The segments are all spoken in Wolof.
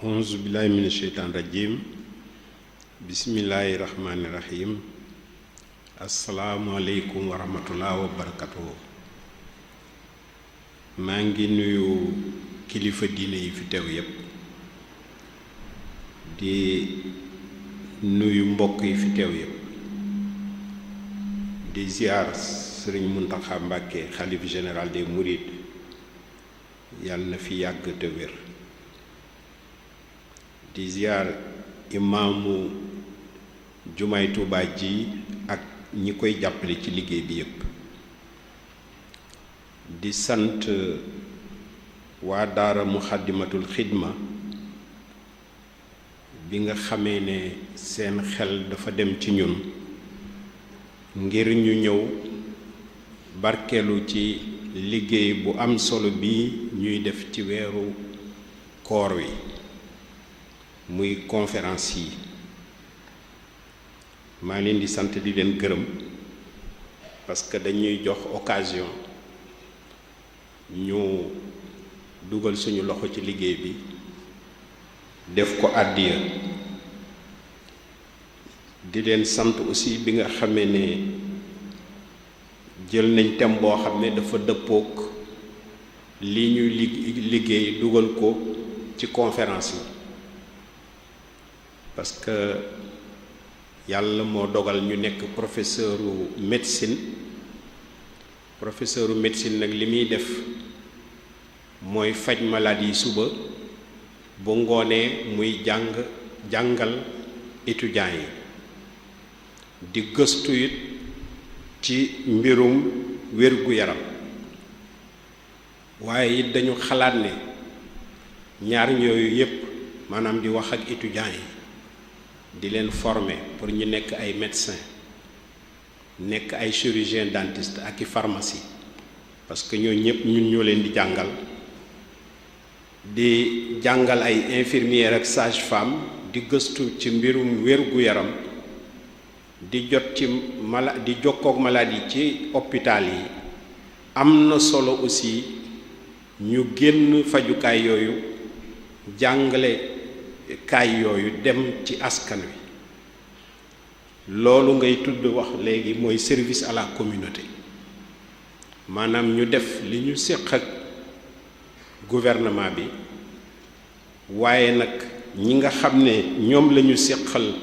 auzu billahi mina sheytaan rajim bismillahi rahmaani rahim asalaamualeykum wa rahmatullah wa barakatuhu. maa ngi nuyu kilifa diine yi fi teew yépp di nuyu mbokk yi fi teew yépp di ziar sëriñ Muntaxa Mbàkke xalif général des mourides yàlla na fi yàgg te wér. di ziar imaamu jumaay Tuubaa ji ak ñi koy jàppale ci liggéey bi yépp di sant waa daara muxaddamatul xidma bi nga xamee ne seen xel dafa dem ci ñun ngir ñu ñëw barkeelu ci liggéey bu am solo bi ñuy def ci weeru koor wi muy conférence yi. maa leen di sant di leen gërëm parce que dañuy jox occasion ñu dugal suñu loxo ci liggéey bi def ko àddiya. di leen sant aussi bi nga xamee ne jël nañ thème boo xam ne dafa dëppook li ñuy liggéey dugal ko ci conférence yi parce que yàlla moo dogal ñu nekk professeuru médecine nag li muy def mooy faj maladie yi suba bu ngoonee muy jàngal étudiants yi di gëstu it ci mbirum wér-gu-yaram waaye it dañu xalaat ne ñaar yooyu yépp maanaam di wax ak étudiants yi di leen former pour ñu nekk ay médecins nekk ay chirurgien dentiste ak i pharmacie parce que ñoo ñëpp ñun ñoo leen di jàngal ay infirmière ak sage-femme di gëstu ci mbirum wér-gu-yaram di jot ci di jokkook maladie ci hôpital yi. am na solo aussi ñu génn fajukaay yooyu jàngale kaay yooyu dem ci askan wi loolu ngay tudd wax léegi mooy service à la communauté maanaam ñu def li ñu séq ak gouvernement bi waaye nag ñi nga xam ne ñoom la ñu séqal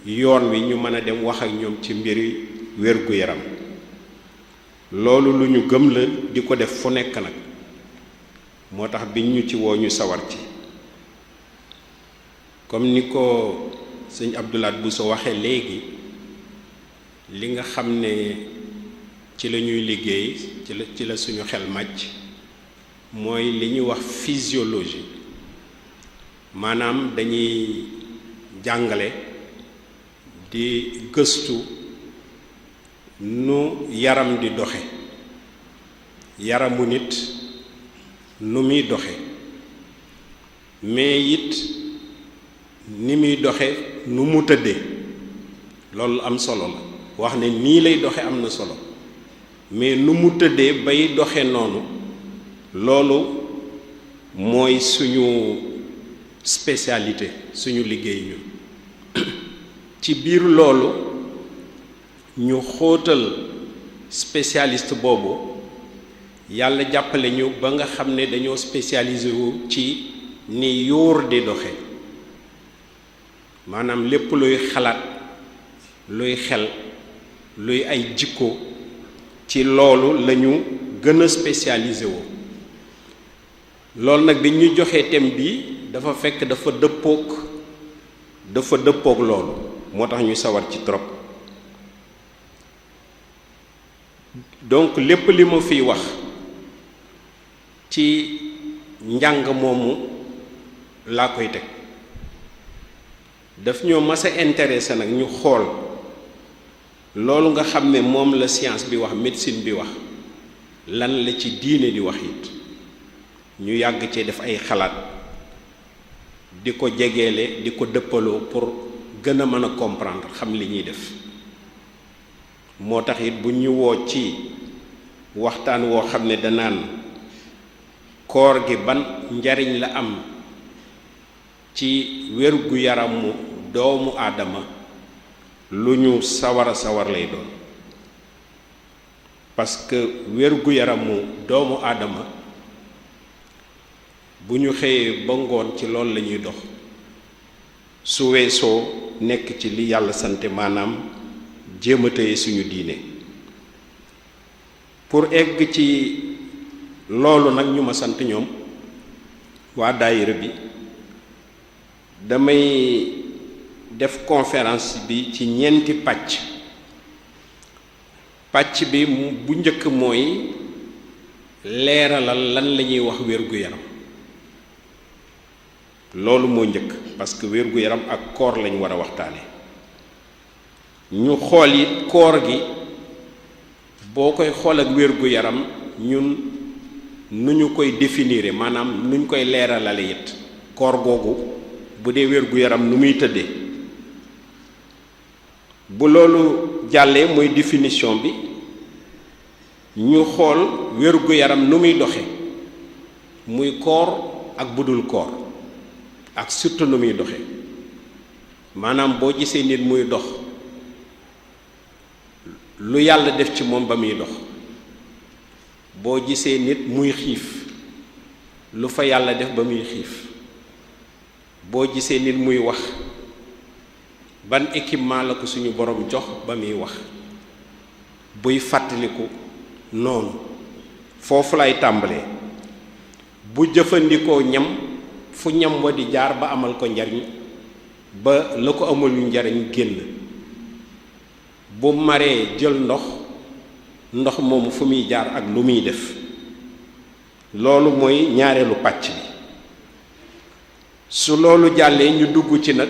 yoon wi ñu mën a dem wax ak ñoom ci mbiri wér-gu-yaram loolu lu ñu gëm la di ko def fu nekk nag moo tax biñ ñu ci woo ñu sawar ci comme ni ko sëñ Abdoulaat Bousso waxee léegi li nga xam ne ci la ñuy liggéey ci la suñu xel màcc mooy li ñuy wax physiologie maanaam dañuy jàngale di gëstu nu yaram di doxe yaramu nit nu muy doxe mais it ni muy doxe nu mu tëddee loolu am solo la wax ne nii lay doxe am na solo mais nu mu tëddee bay doxe noonu loolu mooy suñu spécialité suñu liggéey ñun ci biir loolu ñu xóotal spécialiste boobu yàlla jàppale ñu ba nga xam ne dañoo spécialisé wu ci ni yóor di doxe maanaam lépp luy xalaat luy xel luy ay jikko ci loolu lañu gën a spécialisé woo loolu nag bi ñu joxee thème bi dafa fekk dafa dëppook loolu moo tax ñu sawar ci trop donc lépp li ma fiy wax ci njàng moomu laa koy teg daf ñoo mas a intéressé nag ñu xool loolu nga xam ne moom la science bi wax médecine bi wax lan la ci diine di wax it ñu yàgg cee def ay xalaat di ko jegeele di ko dëppaloo pour gën a mën a comprendre xam li ñuy def moo tax it bu ñu woo ci waxtaan woo xam ne danaan koor gi ban njariñ la am ci wérgu yaramu doomu aadama lu ñu sawar lay doon parce que wérgu yaramu doomu aadama bu ñu xëyee ba ngoon ci loolu la ñuy dox su weesoo nekk ci li yàlla sante maanaam jéem a téye suñu diine pour egg ci loolu nag ñu ma sant ñoom waa daayira bi damay def conférence bi ci ñeenti pàcc bi bu njëkk mooy leeralal lan la ñuy wax wér-gu-yaram loolu moo njëkk parce que wér-gu-yaram ak koor lañ war a waxtaane ñu xool it koor gi boo koy xool ak wér-gu-yaram ñun nu ñu koy définir maanaam nu ñu koy leeralale it koor googu bu dee wér-gu-yaram nu muy tëddee bu loolu jàllee mooy définition bi ñu xool wér-gu-yaram nu muy doxe muy koor ak budul koor ak surtout nu muy doxe maanaam boo gisee nit muy dox lu yàlla def ci moom ba muy dox boo gisee nit muy xiif lu fa yàlla def ba muy xiif boo gisee nit muy wax ban équipement la ko suñu borom jox ba muy wax buy fàttaliku noonu foofu lay tàmbalee bu jëfandikoo ñam fu ñam wa di jaar ba amal ko njariñ ba la ko amul njariñ génn bu maree jël ndox moomu fu muy jaar ak lu muy def loolu mooy ñaareelu pàcc bi su loolu jàllee ñu dugg ci nag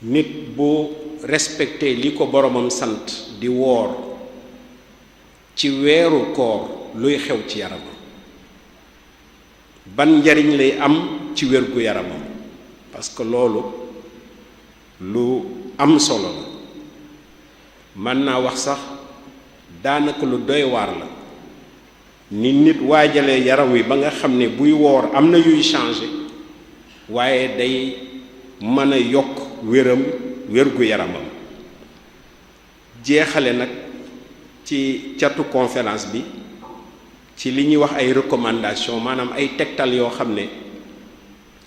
nit bu respecté li ko boromam sant di woor ci weeru koor luy xew ci yaramam ban njariñ lay am ci wérgu yaramam parce que loolu lu am solo la mën naa wax sax daanaka lu doy waar la ni nit waajalee yaram wi ba nga xam ne buy woor am na yuy changer waaye day mën a yokk wérgu yaramam jeexale nag ci catu conférence bi ci li ñuy wax ay recommandation maanaam ay tegtal yoo xam ne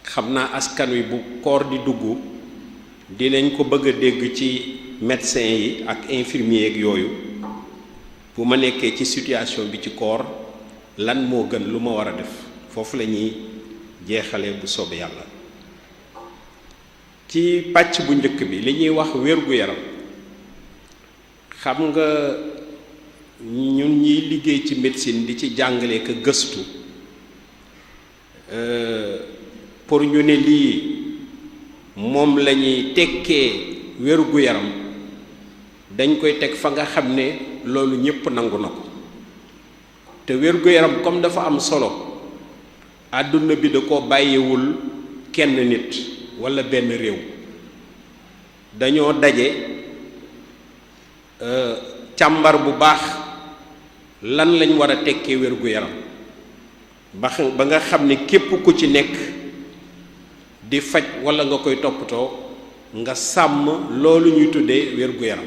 xam naa askan wi bu koor di dugg dinañ ko bëgg a dégg ci médecin yi ak infirmier ak yooyu bu ma nekkee ci situation bi ci koor lan moo gën lu ma war a def foofu la ñuy jeexale bu soobee yàlla ci pàcc bu njëkk bi li ñuy wax wér-gu-yaram xam nga ñun ñiy liggéey ci médecine di ci jàngale ko gëstu pour ñu ne lii moom la ñuy tekkee wér-gu-yaram dañ koy teg fa nga xam ne loolu ñépp nangu na ko te wér-gu-yaram comme dafa am solo àdduna bi da ko bàyyiwul kenn nit walla benn réew dañoo daje càmbar bu baax lan lañ war a tekkee wér-gu-yaram ba nga xam ne képp ku ci nekk di faj walla nga koy toppatoo nga sàmm loolu ñuy tuddee wér-gu-yaram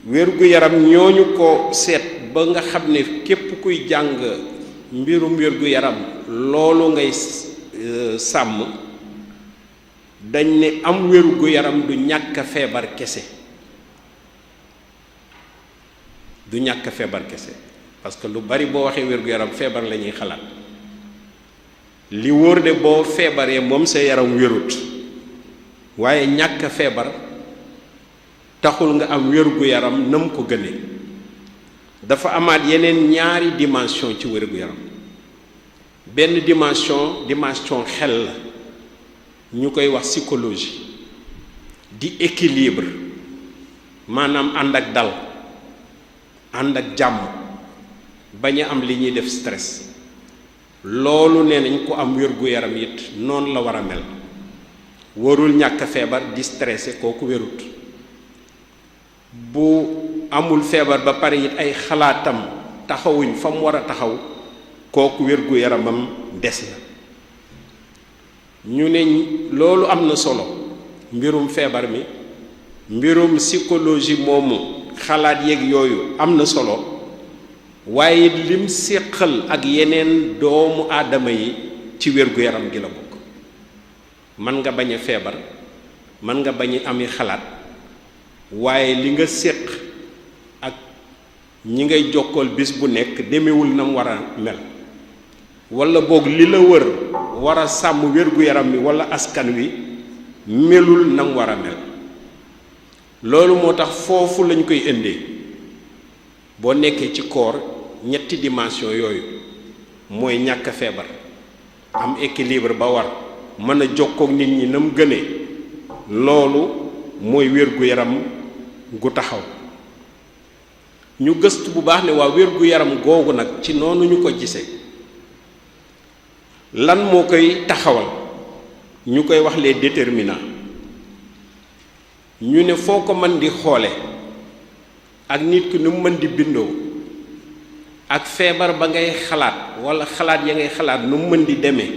wér-gu-yaram ñooñu ko seet ba nga xam ne képp kuy jàng mbirum wér-gu-yaram loolu ngay sàmm dañ ne am wér-gu-yaram du ñàkk a feebar kese du ñàkk a feebar kese parce que lu bari boo waxee wér-gu-yaram feebar la ñuy xalaat li wóor de boo feebaree moom sa yaram wérut waaye ñàkk a feebar taxul nga am wér-gu-yaram nam ko gënee dafa amaat yeneen ñaari dimension ci wér-gu-yaram benn dimension xel la ñu koy wax psychologie di équilibre maanaam ànd ak dal ànd ak jàmm bañ a am li ñuy def stress loolu nee nañ ko am wér-gu-yaram it noonu la war a mel warul ñàkk feebar di stressé kooku wérut bu amul feebar ba pare it ay xalaatam taxawuñ fa mu war a taxaw kooku wér-gu-yaramam des na. ñu ne loolu am na solo, mbirum feebar mi, mbirum psychologie moomu xalaat yeeg yooyu am na solo, waaye lim séqal ak yeneen doomu aadama yi ci wér-gu-yaram gi la bokk. man nga bañ a feebar, man nga bañ a ami xalaat, waaye li nga séq ak ñi ngay jokkool bis bu nekk demewul na mu war a mel, walla boog li la wër war a sàmm wér-gu-yaram mi walla askan wi melul na mu war a mel. loolu moo tax foofu lañ koy indee. boo nekkee ci koor ñetti dimension yooyu mooy ñàkk feebar, am équilibre ba war, mën a jokkook nit ñi na mu gënee, loolu mooy wér-gu-yaram gu taxaw. ñu gëstu bu baax ne waa wér-gu-yaram googu nag ci noonu ñu ko gisee lan moo koy taxawal, ñu koy wax les déterminants. ñu ne foo ko mën di xoole ak nit ki nu mu mën di bindoo, ak feebar ba ngay xalaat walla xalaat ya ngay xalaat nu mu mën di demee,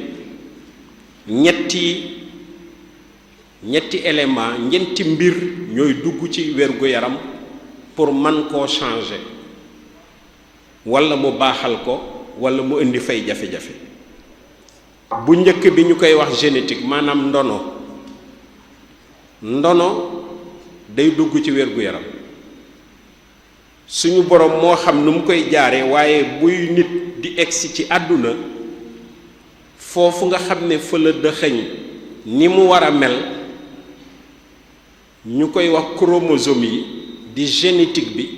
ñetti élément, ñeenti mbir ñooy dugg ci wér-gu-yaram pour man koo changer walla mu baaxal ko walla mu indi fay jafe-jafe. bu njëkk bi ñu koy wax génétique, maanaam ndono day dugg ci wér-gu-yaram. suñu borom moo xam nu mu koy jaare, waaye buy nit di egsi ci àdduna, foofu nga xam ne fa la dëxëñ ni mu war a mel, ñu koy wax chromosome yi di génétique bi,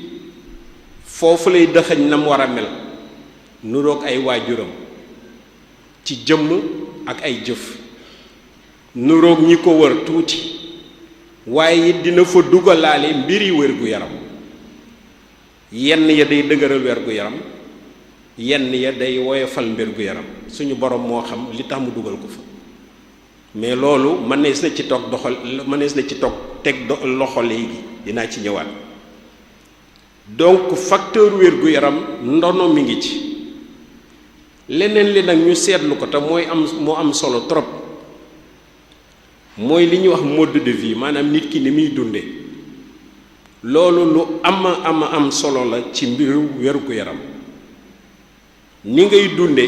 foofu lay dëxëñ na mu war a mel, nuroog ay waajuram ci jëmm ak ay jëf, nuroog ñi ko wër tuuti, waaye it dina fa dugalaale mbiri wér-gu-yaram. yenn ya day dëgëral wér-gu-yaram, yenn ya day woyofal wér-gu-yaram. suñu borom moo xam li tax mu dugal ko fa, mais loolu mënees na ci toog teg loxo léegi, dinaa ci ñëwaat. donc facteur wér-gu-yaram ndono mi ngi ci. leneen li nag ñu seetlu ko te moo am solo trop, mooy li ñuy wax mode de vie, maanaam nit ki ni muy dunde. loolu lu am solo la ci mbiru wér-gu-yaram. ni ngay dunde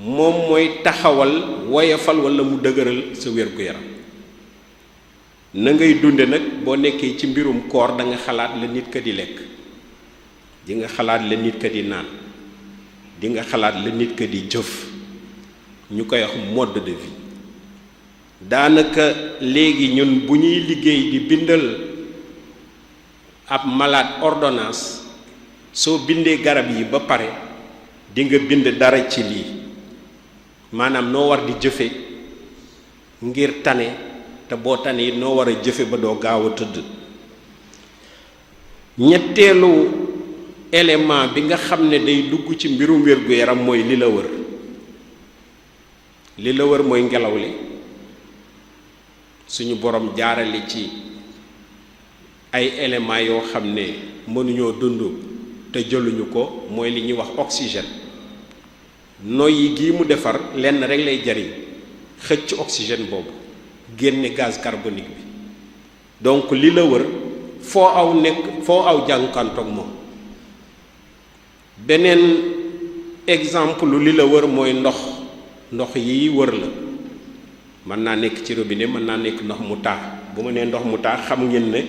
moom mooy taxawal, woyofal walla mu dëgëral sa wér-gu-yaram. na ngay dunde nag boo nekkee ci mbirum koor da nga xalaat la nit ka di lekk, di nga xalaat la nit ka di naan, di nga xalaat la nit ka di jëf. ñu koy wax mode de vie. daanaka léegi ñun bu ñuy liggéey di bindal ab malade ordonnance, soo bindee garab yi ba pare di nga bind dara ci lii, maanaam noo war di jëfe ngir tane, te boo tane yi noo war a jëfe ba doo gaaw a tëdd. ñetteelu élément bi nga xam ne day dugg ci mbirum wér-gu-yaram mooy li la wër. li la wër mooy ngelaw li suñu borom jaarale ci ay éléments yoo xam ne mënuñoo dund te jëluñu ko, mooy li ñuy wax oxygène. noyyi gii mu defar lenn rek lay jariñ, xëcc oxygène boobu génne gaz carbonique bi. donc li la wër foo aw jànkantoog moom. beneen exemple li la wër mooy ndox yi wër la. mën naa nekk ci robinet, mën naa nekk ndox mu taa. bu ma nee ndox mu taa xam ngeen ne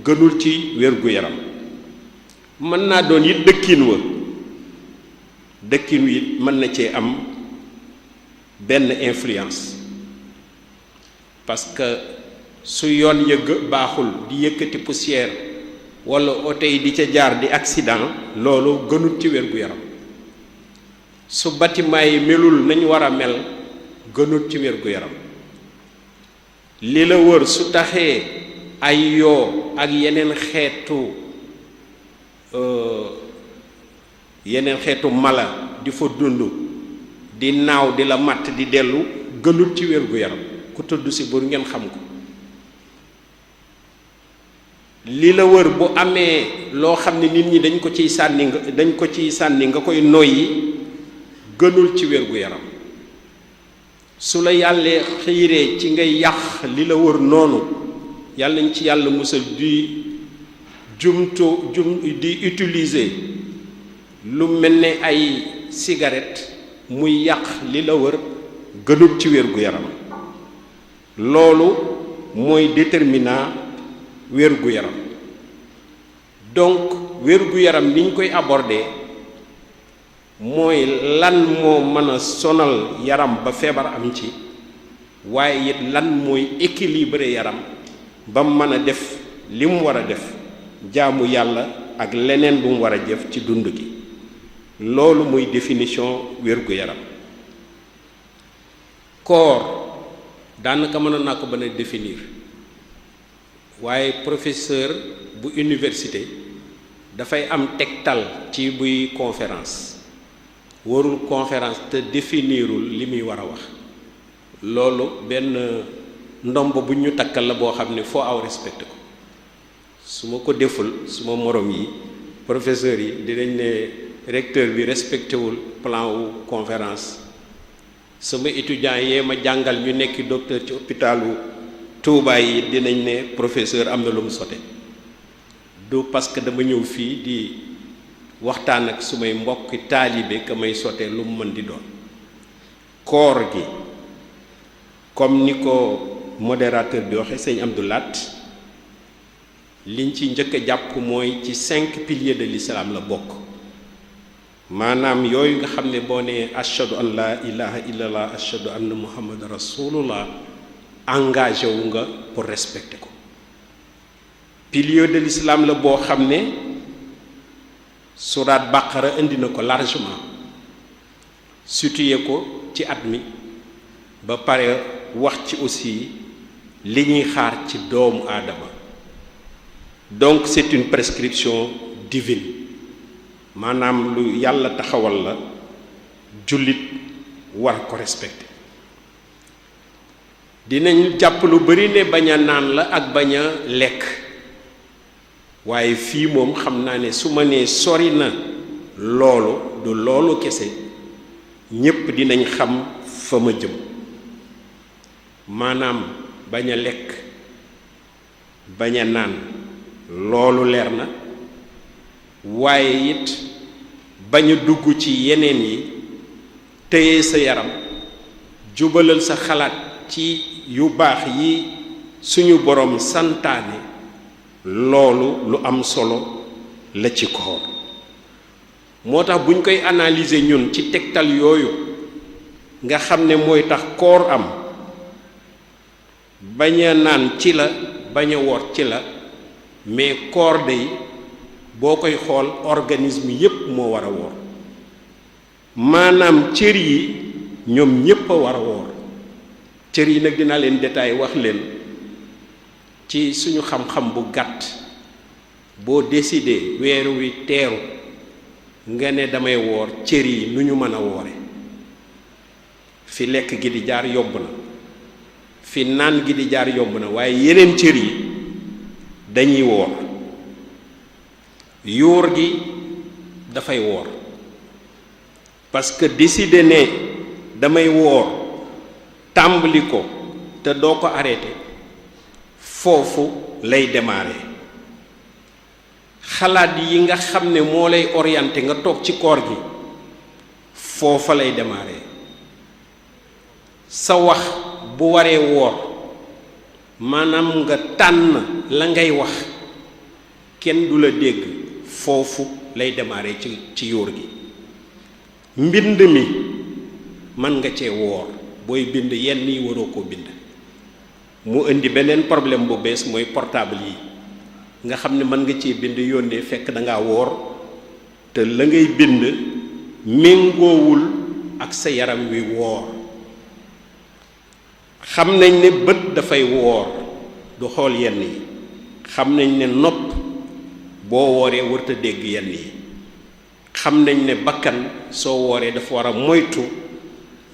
gënul ci wér-gu-yaram. mën naa doon it dëkkin wi mën na cee am benn influence, parce que su yoon yëgg baaxul di yëkkati poussière walla oto yi di ca jaar di accident, loolu gënul ci wér-gu-yaram. su bâtiment yi melul nañ war a mel, gënul ci wér-gu-yaram. li la wër su taxee ay yoo ak yeneen xeetu mala di fa dund, di naaw, di la matt, di dellu, gënul ci wér-gu-yaram. ku tudd si bur ngeen xam ko. li la wër bu amee loo xam ne nit ñi dañ ko ciy sànni nga koy noyyi, gënul ci wér-gu-yaram. su la yàlla xiiree ci ngay yàq li la wër noonu, yàlla nañ ci yàlla musal di di utiliser lu mel ne ay cigarette muy yàq li la wër, gënul ci wér-gu-yaram. loolu mooy déterminant wér-gu-yaram. donc wér-gu-yaram ni ñu koy aborder mooy lan moo mën a sonal yaram ba feebar am ci, waaye it lan mooy équilibrer yaram ba mën a def li mu war a def, jaamu yàlla ak leneen lu mu war a jëf ci dund gi. loolu muy définition wér-gu-yaram. koor daanaka mënoon naa ko ba a définir, waaye professeur bu université dafay am tegtal ci buy conférence. warul conférence te définirul li muy war a wax. loolu benn ndomb bu ñu takkal la boo xam ne foo aw respecté ko. su ma ko deful suma morom yi professeurs yi dinañ ne recteur bi respecté wul plan wu conférence. sama étudiants yee ma jàngal ñu nekki docteur ci hôpitalu Touba yi dinañ ne professeur am na lu mu sote. du parce que dama ñëw fii di waxtaan ak sumay mbokki taalibe ka may sote lu mu mën di doon. koor gi comme ni ko modérateur bi waxe sëñ Abdou Lat, liñ ci njëkk a jàpp mooy ci 5 piliers de l'islam la bokk. maanaam yooyu nga xam ne boo nee ashhadu an la ilaha illallah ashhadu anna muhammad rasulullah engagé wu nga pour respecter ko. pilier de l'islam la boo xam ne surat Baqara indi na ko largement, situé ko ci at mi, ba pare wax ci aussi li ñuy xaar ci doomu aadama. donc c'est une prescription divine, maanaam lu yàlla taxawal la, jullit war ko respecter. dinañ jàpp lu bari ne bañ a naan la ak bañ a lekk, waaye fii moom xam naa ne su ma nee sori na loolu, du loolu kese, ñépp dinañ xam fa ma jëm. maanaam bañ a lekk bañ a naan, loolu leer na, waaye it bañ a dugg ci yeneen yi, téye sa yaram, jubalal sa xalaat ci yu baax yi suñu boroom santaane, loolu lu am solo la ci koor. moo tax buñ koy analyser ñun ci tegtal yooyu nga xam ne mooy tax koor am, bañ a naan ci la, bañ a woor ci la, mais koor day boo koy xool organisme yépp moo war a woor. maanaam cër yi ñoom ñépp a war a woor. cër yi nag dinaa leen détail wax leen ci suñu xam-xam bu gàtt. boo décidé weer wi teeru nga ne damay woor, cër yi nu ñu mën a woore. fi lekk gi di jaar yomb na, fi naan gi di jaar yomb na, waaye yeneen cër yi dañuy woor. yóor gi dafay woor, parce que décider ne damay woor tàmbali ko te doo ko arrêté, foofu lay démarrer. xalaat yi nga xam ne moo lay orienté nga toog ci koor gi, foofa lay démarrer. sa wax bu waree woor, maanaam nga tànn la ngay wax, kenn du la dégg, foofu lay démarrer ci yóor gi. mbind mi mën nga cee woor, booy bind yenn yi waroo koo bind. mu indi beneen problème bu bees, mooy portable yi nga xam ne mën nga cee bind yónnee fekk da ngaa woor, te la ngay bind méngoowul ak sa yaram wi woor. xam nañ ne bët dafay woor, du xool yenn yi. xam nañ ne nopp boo wooree warta dégg yenn yi. xam nañ ne bakkan soo wooree dafa war a moytu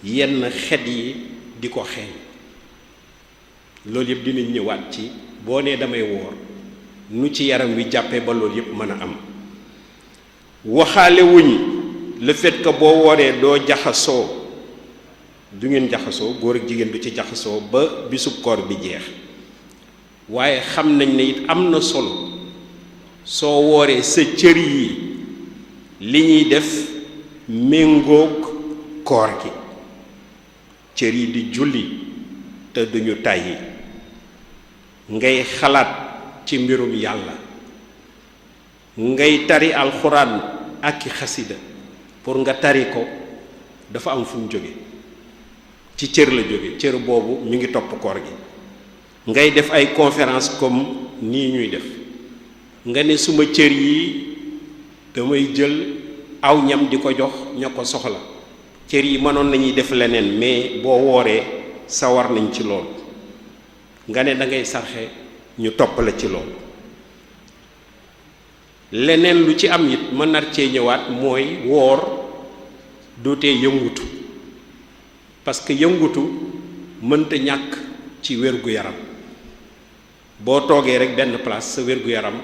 yenn xet yi di ko xeeñ. loolu yëpp dinañ ñëwaat ci boo nee damay woor nu ci yaram wi jàppee ba loolu yëpp mën a am. waxaale wuñ le fait que boo wooree doo jaxasoo du ngeen jaxasoo góor ak jigéen du ci jaxasoo ba bisub koor bi jeex waaye xam nañ ne it am na solo soo wooree sa cër yi li ñuy def méngoog koor gi cër yi di julli te duñu tàyyi ngay xalaat ci mbirum yàlla ngay tari alxuraan ak i xasida pour nga tari ko dafa am fu mu jóge ci cër la jóge cër boobu ñu ngi topp koor gi ngay def ay conférence comme nii ñuy def nga ne suma cër yi damay jël aw ñam di ko jox ña ko soxla cër yi mënoon nañuy def leneen mais boo wooree sawar nañ ci loolu nga ne da ngay sarxe ñu topp la ci loolu leneen lu ci am it ma nar cee ñëwaat mooy woor dootee yëngutu parce que yëngutu mënta ñàkk ci wér-gu-yaram boo toogee rek benn place sa wér-gu-yaram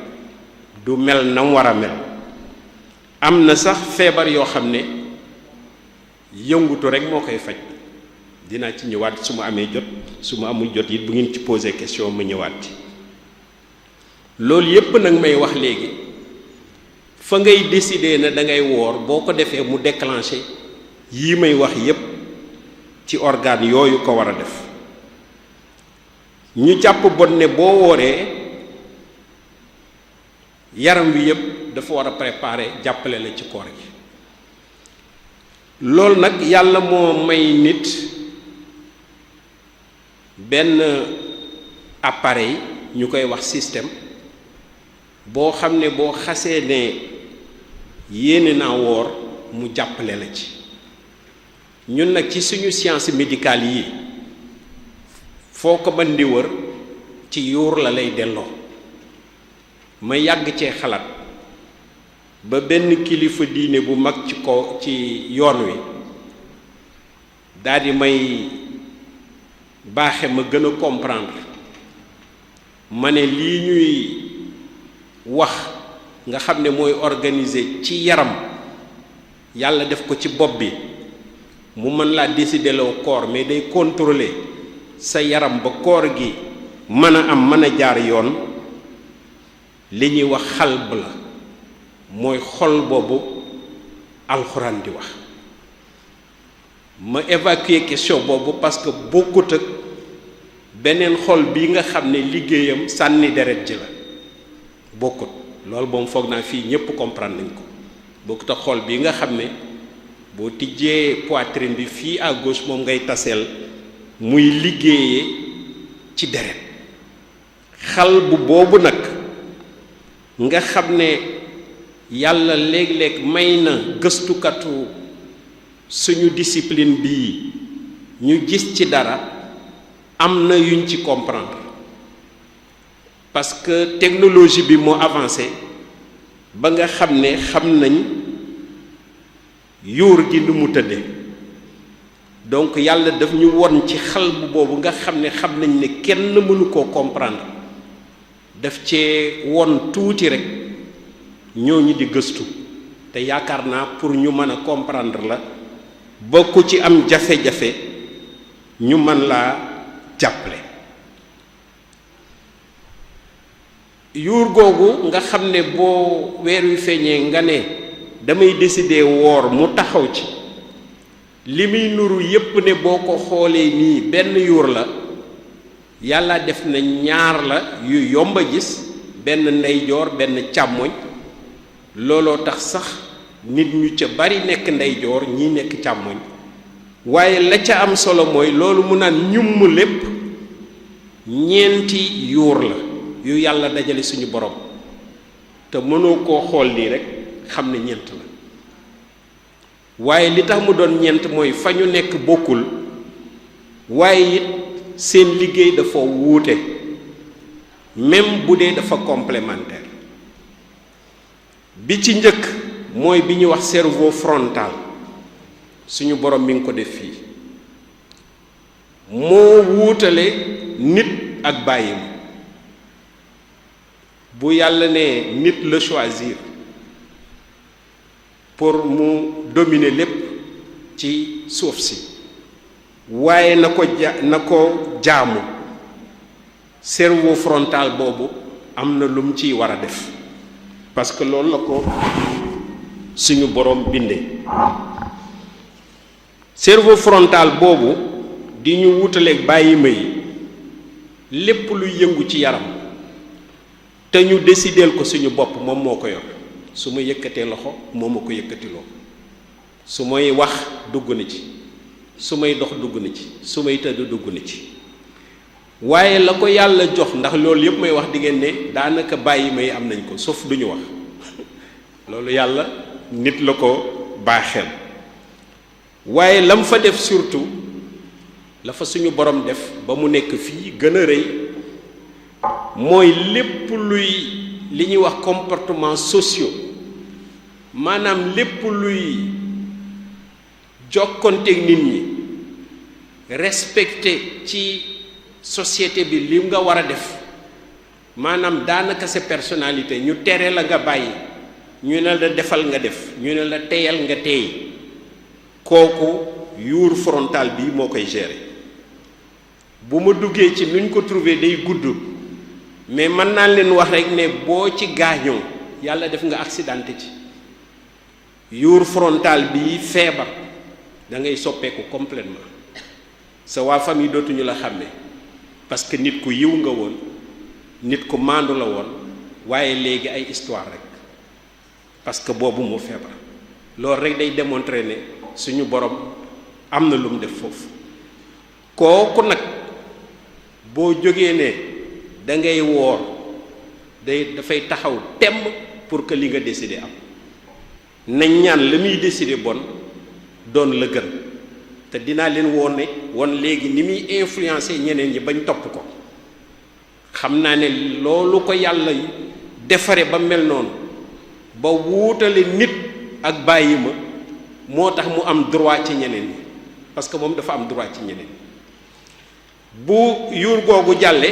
du mel na mu war a mel am na sax feebar yoo xam ne yëngutu rek moo koy faj dinaa ci ñëwaat su ma amee jot su ma amul jot it bu ngeen ci posé question ma ñëwaat ci loolu yépp nag may wax léegi fa ngay décider na da ngay woor boo ko defee mu déclencher yii may wax yépp ci organe yooyu ko war a def ñu jàpp bon ne boo wooree yaram wi yépp dafa war a préparer jàppale la ci koor gi loolu nag yàlla moo may nit benn appareil ñu koy wax système boo xam ne boo xasee ne yéene naa woor mu jàppale la ci ñun nag ci suñu science médicale yi foo ko mën di wër ci yuur la lay delloo ma yàgg cee xalaat ba benn kilifa diine bu mag ci ko ci yoon wi daldi may baaxe ma gën a comprendre ma ne lii ñuy wax nga xam ne mooy organiser ci yaram yàlla def ko ci bopp bi mu mën laa décider loo koor mais day contrôler sa yaram ba koor gi mën a am mën a jaar yoon li ñuy wax xalb la mooy xol boobu alxuraan di wax ma évacuer question boobu parce que bokkut ak beneen xol bi nga xam ne liggéeyam sànni deret ji la bokkut loolu moom foog naa fii ñépp comprendre nañ ko bokkut ak xol bi nga xam ne boo tijjee poitrine bi fii à gauche moom ngay taseel muy liggéeyee ci deret xal bu boobu nag nga xam ne yàlla léeg-léeg may na gëstukatu suñu discipline bii ñu gis ci dara am na yuñ ci comprendre parce que technologie bi moo avancé ba nga xam ne xam nañ yuur gi nu mu tëdde donc yàlla daf ñu won ci xalbu boobu nga xam ne xam nañ ne kenn mënu koo comprendre daf cee won tuuti rek ñooñu di gëstu te yaakaar naa pour ñu mën a comprendre la ba ku ci am jafe-jafe ñu mën laa jàppale yuur googu nga xam ne boo weer wi feeñee nga ne damay décider woor mu taxaw ci li muy nuru yépp ne boo ko xoolee nii benn yuur la yàlla def na ñaar la yu yomb a gis benn ndeyjoor benn càmmoñ looloo tax sax nit ñu ca bari nekk ndeyjoor ñi nekk càmmoñ waaye la ca am solo mooy loolu mu naan ñumm lépp ñeenti yuur la yu yàlla dajale suñu borom te mënoo koo xool nii rek xam ne ñeent la waaye li tax mu doon ñeent mooy fa ñu nekk bokkul waaye it seen liggéey dafa wuute même bu dee dafa complémentaire bi ci njëkk mooy bi ñuy wax cerveau frontal suñu borom mi ngi ko def fii moo wuutale nit ak bàyyi ma bu yàlla ne nit la choisir pour mu dominer lépp ci suuf si waaye na ko jaamu cerveau frontal boobu am na lu mu ciy war a def parce que loolu la ko suñu borom bindee cerveau frontal boobu di ñu wutaleeg bàyyi ma yi lépp luy yëngu ci yaram te ñu décideel ko suñu bopp moom moo ko yor su ma yëkkatee loxo moo ma ko yëkkatiloo su may wax dugg na ci su may dox dugg na ci su may tëdd dugg na ci waaye la ko yàlla jox ndax loolu yëpp may wax di ngeen ne daanaka bàyyi may am nañ ko sauf duñu wax loolu yàlla nit la ko baaxeel waaye lam fa def surtout la fa suñu borom def ba mu nekk fii gën a rëy mooy lépp luy li ñuy wax comportement sociaux maanaam lépp luy jokkonteeg nit ñi respecté ci société bi li nga war a def maanaam daanaka sa personnalité ñu tere la nga bàyyi ñu ne la defal nga def ñu ne la teyal nga teey kooku yuur frontal bi moo koy gérer bu ma duggee ci nuñ ko trouver day gudd mais mën naa leen wax rek ne boo ci gaañoo yàlla def nga accidenté ci yuur frontal bi feebar da ngay soppeeku complètement sa waa famille dootuñu la xàmmee parce que nit ku yiw nga woon nit ku maandu la woon waaye léegi ay histoire rek parce que boobu moo feebar loolu rek day démontrer ne suñu borom am na lu mu def foofu kooku nag boo jógee ne da ngay woor dafay taxaw temm pour que li nga décider am nañ ñaan la muy décider bon doon la gën te dinaa leen woon léegi ni muy influencer ñeneen ñi bañ topp ko xam naa ne loolu ko yàlla defare ba mel noonu ba wuutale nit ak bàyyi ma moo tax mu am droit ci ñeneen ñi parce que moom dafa am droit ci ñeneen bu yuur googu jàlle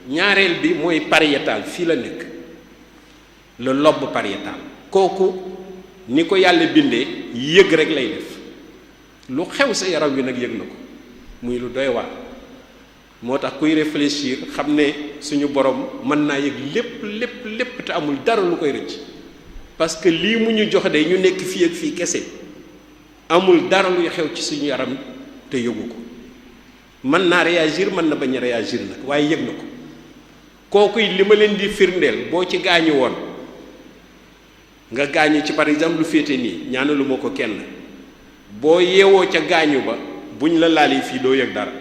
ñaareel bi mooy pariétal fii la nekk le lobe pariétal kooku ni ko yàlla bindee yëg rek lay def lu xew sa yaram wi nag yëg na ko muy lu doy waar moo tax kuy réfléchir xam ne suñu borom mën naa yëg lépp te amul dara lu koy rëcc parce que lii mu ñu jox de ñu nekk fii ak fii kese amul dara luy xew ci suñu yaram te yëgu ko mën naa réagir mën na bañ a réagir nag waaye yëg na ko kooku li ma leen di firndeel boo ci gaañu woon nga gaañu ci par exemple lu féete nii ñaanalu ma ko kenn boo yeewoo ca gaañu ba buñ la laalee fii doo yëg dara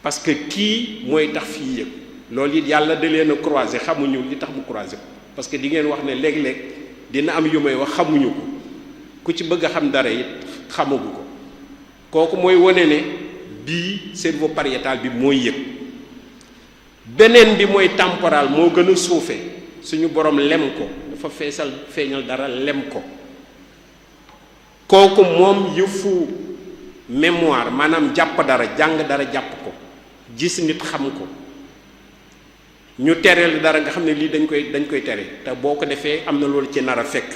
parce que kii mooy tax fii yëg loolu it yàlla da leen a croiser xamuñu li tax mu croiser ko parce que di ngeen wax ne léeg-léeg dina am yu may wax xamuñu ko ku ci bëgg a xam dara it xamagu ko kooku mooy wane ne bii cerveau pariétal bi mooy yëg beneen bi mooy temporal moo gën a suufe suñu borom lem ko dafa feeñal dara lem ko kooku moom yëfu mémoire maanaam jàpp dara jàng dara jàpp ko gis nit xam ko ñu tereel dara nga xam ne lii dañ koy tere te boo ko defee am na loolu ci nar a fekk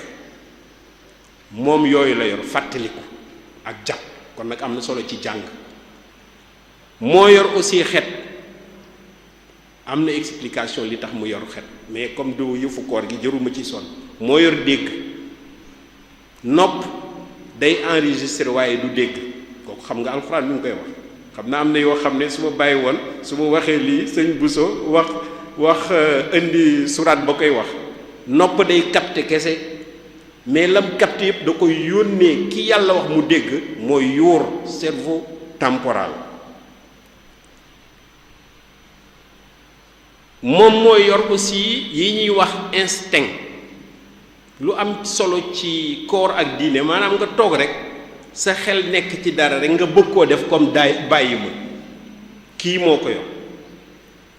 moom yooyu la yor fàttaliku ak jàpp kon nag am na solo ci jàng moo yor aussi xet am na explication li tax mu yor xet mais comme du yëfu koor gi jëruma ci sonn moo yor dégg nopp day enregistrer waaye du dégg kooku xam nga alxuraan mi ngi koy wax xam naa am na yoo xam ne su ma bàyyi woon su ma waxee lii sëñ Bousso wax indi suraat ba koy wax nopp day capter kese mais lam capter yëpp da koy yónnee ki yàlla wax mu dégg mooy yuur cerveau temporal moom mooy yor aussi yi ñuy wax instinct lu am solo ci koor ak diine maanaam nga toog rek sa xel nekk ci dara rek nga bëgg koo def comme bàyyi ma kii moo ko yor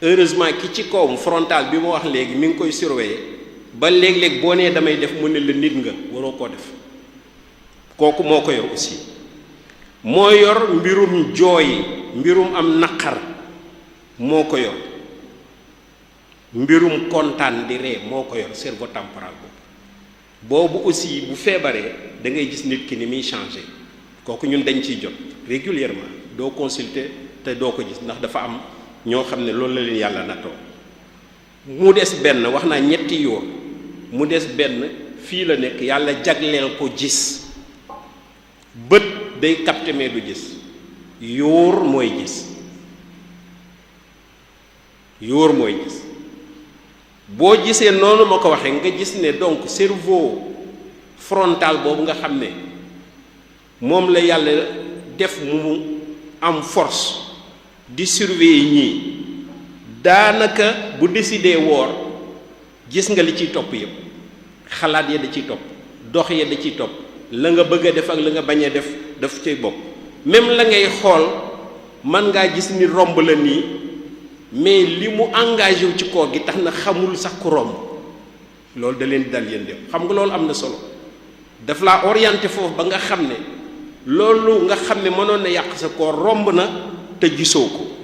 heureusement ki ci kawam frontal bi ma wax léegi mi ngi koy surveiller ba léeg-léeg boo nee damay def mu ne la nit nga waroo koo def kooku moo ko yor aussi moo yor mbirum jooy mbirum am naqar moo ko yor mbirum kontaan di ree moo ko yor cerveau temporal boobu boobu aussi bu feebaree da ngay gis nit ki ni muy changé kooku ñun dañ ciy jot régulièrement doo consulter te doo ko gis ndax dafa am ñoo xam ne loolu la leen yàlla nattoo. mu des benn wax naa ñetti yoon mu des benn fii la nekk yàlla jagleel ko gis bët day capter mais du gis yóor mooy gis yóor mooy gis boo gisee noonu ma ko waxee nga gis ne donc cerveau frontal boobu nga xam ne moom la yàlla def mu am force di surveiller ñii daanaka bu décidé woor gis nga li ciy topp yëpp xalaat ya da ciy topp dox ya da ciy topp la nga bëgg a def ak la nga bañ a def daf cay bokk même la ngay xool man ngaa gis ni romb la nii mais li mu engagé wu ci koor gi tax na xamul sax ku romb loolu da leen dal yéen dem xam nga loolu am na solo daf laa orienté foofu ba nga xam ne loolu nga xam ne mënoon na yàq sa koor romb na te gisoo ko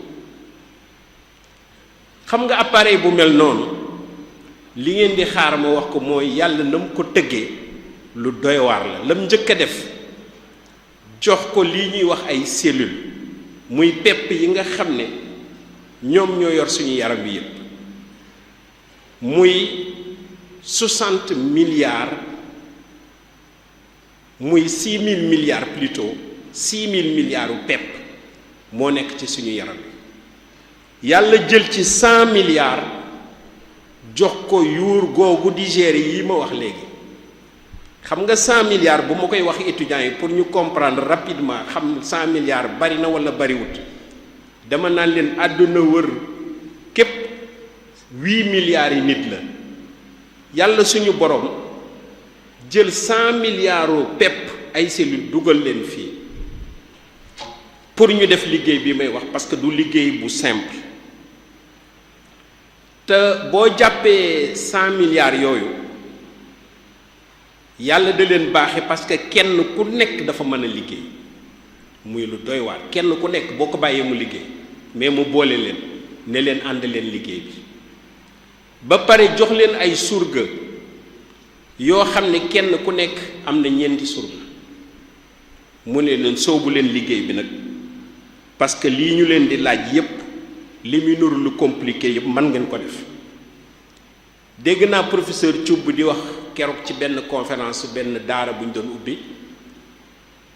xam nga appareil bu mel noonu li ngeen di xaar ma wax ko mooy yàlla na mu ko tëggee lu doy waar la lam njëkk a def jox ko lii ñuy wax ay cellules muy pepp yi nga xam ne ñoom ñoo yor suñu yaram bi yépp muy 60 milliards muy 6000 milliards plutôt 6000 milliards u pepp moo nekk ci suñu yaram bi yàlla jël ci 100 milliards jox ko yuur googu di gérer yi ma wax léegi xam nga 100 milliards bu ma koy wax étudiants yi pour ñu comprendre rapidement xam 100 milliards bari na wala bariwut dama naan leen àdduna wër képp 8 milliards yi nit la yàlla suñu borom jël 100 milliards u pepp ay cellules dugal leen fii pour ñu def liggéey bi may wax parce que du liggéey bu simple te boo jàppee 100 milliards yooyu yàlla da leen baaxe parce que kenn ku nekk dafa mën a liggéey muy lu doy waar kenn ku nekk boo ko bàyyee mu liggéey mais mu boole leen ne leen ànd leen liggéey bi ba pare jox leen ay surga yoo xam ne kenn ku nekk am na ñeenti surga mu ne leen soobu leen liggéey bi nag parce que lii ñu leen di laaj yépp li muy nuru lu compliqué yépp mën ngeen ko def dégg naa professeur Thioub di wax keroog ci benn conférence benn daara bu ñu doon ubbi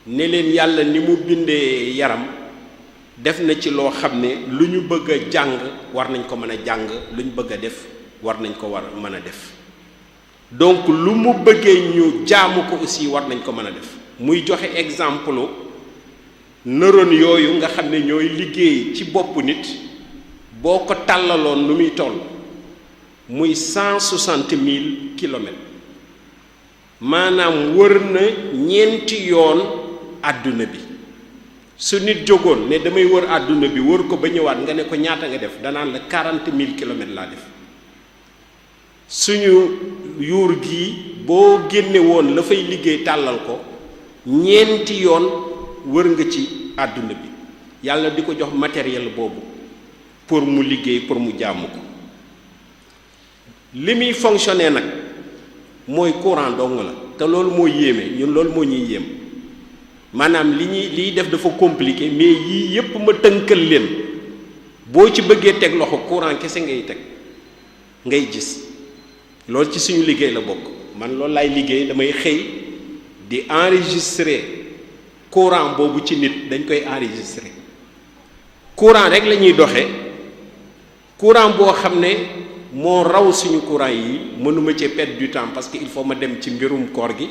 ne leen yàlla ni mu bindee yaram def na ci loo xam ne lu ñu bëgg a jàng war nañ ko mën a jàng lu ñu bëgg a def war nañ ko war mën a def donc lu mu bëggee ñu jaamu ko aussi war nañ ko mën a def muy joxe exemple neurones yooyu nga xam ne ñooy liggéey ci boppu nit boo ko tàllaloon lu muy toll muy 160 000 kilomètres maanaam wër na ñeenti yoon àdduna bi su nit jógoon ne damay wër àdduna bi wër ko ba ñëwaat nga ne ko ñaata nga def danaan la 40 000 kilomètres laa def suñu yuur gi boo génne woon la fay liggéey tàllal ko ñeenti yoon wër nga ci àdduna bi yàlla di ko jox matériel boobu pour mu liggéey pour mu jàmm ko li muy fonctionner nag mooy courant dong la te loolu moo yéeme ñun loolu moo ñuy yéem maanaam liy def dafa compliqué mais yii yépp ma tënkal leen boo ci bëggee teg loxo courant kese ngay teg ngay gis loolu ci suñu liggéey la bokk man loolu laay liggéey damay xëy di enregistrer courant boobu ci nit dañ koy enregistrer courant rek la ñuy doxee courant boo xam ne moo raw suñu courant yi mënuma ci perdre du temps parce que il faut ma dem ci mbirum koor gi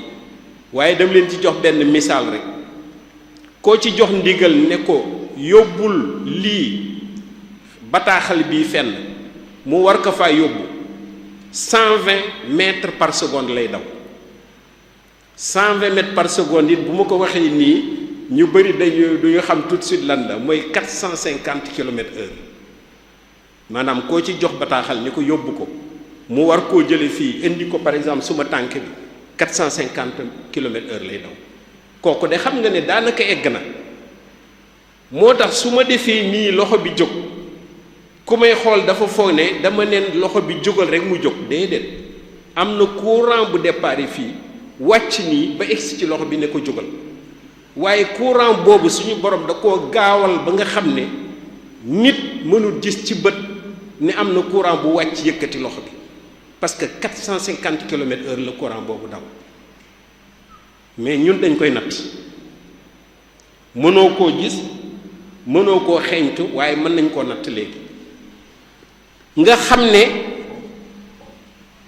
waaye dama leen ci jox benn misaal rek koo ci jox ndigal ne ko yóbbul lii bataaxal bii fenn mu war ko faa yóbbu 120 mètres par seconde lay daw 120 mètres par seconde it bu ma ko waxee nii ñu bëri duñu xam tout de suite lan la mooy 450 kilomètres heure maanaam koo ci jox bataaxal ni ko yóbbu ko mu war koo jële fii indi ko par exemple suma tànk bi 450 kilomètres heure lay daw kooku de xam nga ne daanaka egg na moo tax su ma defee nii loxo bi jóg ku may xool dafa foog ne dama neen loxo bi jógal rek mu jóg déedéet am na courant bu départ fii wàcc nii ba egsi ci loxo bi ne ko jógal waaye courant boobu suñu borom da koo gaawal ba nga xam ne nit mënul gis ci bët ne am na courant bu wàcc yëkkati loxo bi parce que 450 km/h la courant boobu daw mais ñun dañ koy natt mënoo koo gis mënoo koo xeeñtu waaye mën nañ koo natt léegi nga xam ne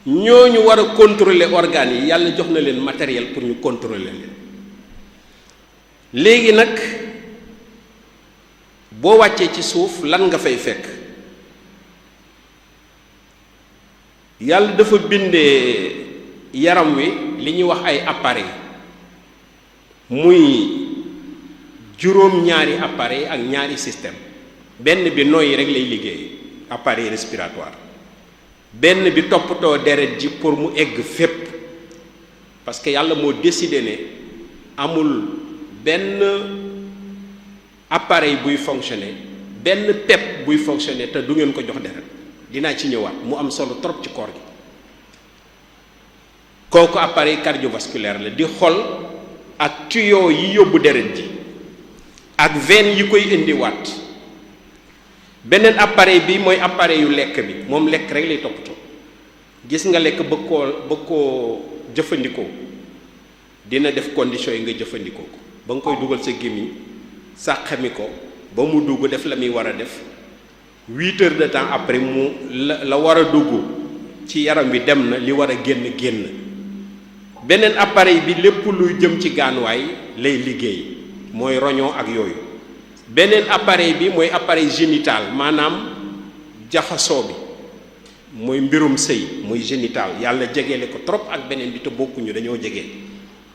ñooñu war a contrôler organes yi yàlla jox na leen matériel pour ñu contrôler leen léegi nag boo wàccee ci suuf lan nga fay fekk yàlla dafa bindee yaram wi li ñuy wax ay appareil muy juróom-ñaari appareil ak ñaari système benn bi noyyi rek lay liggéey appareil respiratoire benn bi toppatoo deret ji pour mu egg fépp parce que yàlla moo décidé ne amul benn appareil buy fonctionner benn pepp buy fonctionner te du ngeen ko jox deret dinaa ci ñëwaat mu am solo trop ci corps gi kooku appareil cardiovasculaire la di xol ak tuyau yi yóbbu deret ji ak veine yi koy indiwaat beneen appareil bi mooy appareil yu lekk bi moom lekk rek lay toppatoo gis nga lekk bëgg koo jëfandikoo dina def conditions yi nga jëfandikoo ko ba nga koy dugal sa gémmiñ sàqami ko ba mu dugg def la muy war a def 8 heures de temps après mu la war a dugg ci yaram bi dem na li war a génn beneen appareil bi lépp luy jëm ci gaanuwaay lay liggéey mooy roñoo ak yooyu beneen appareil bi mooy appareil génital maanaam jaxasoo bi mooy mbirum sëy muy génital yàlla jegeele ko trop ak beneen bi te bokkuñu dañoo jege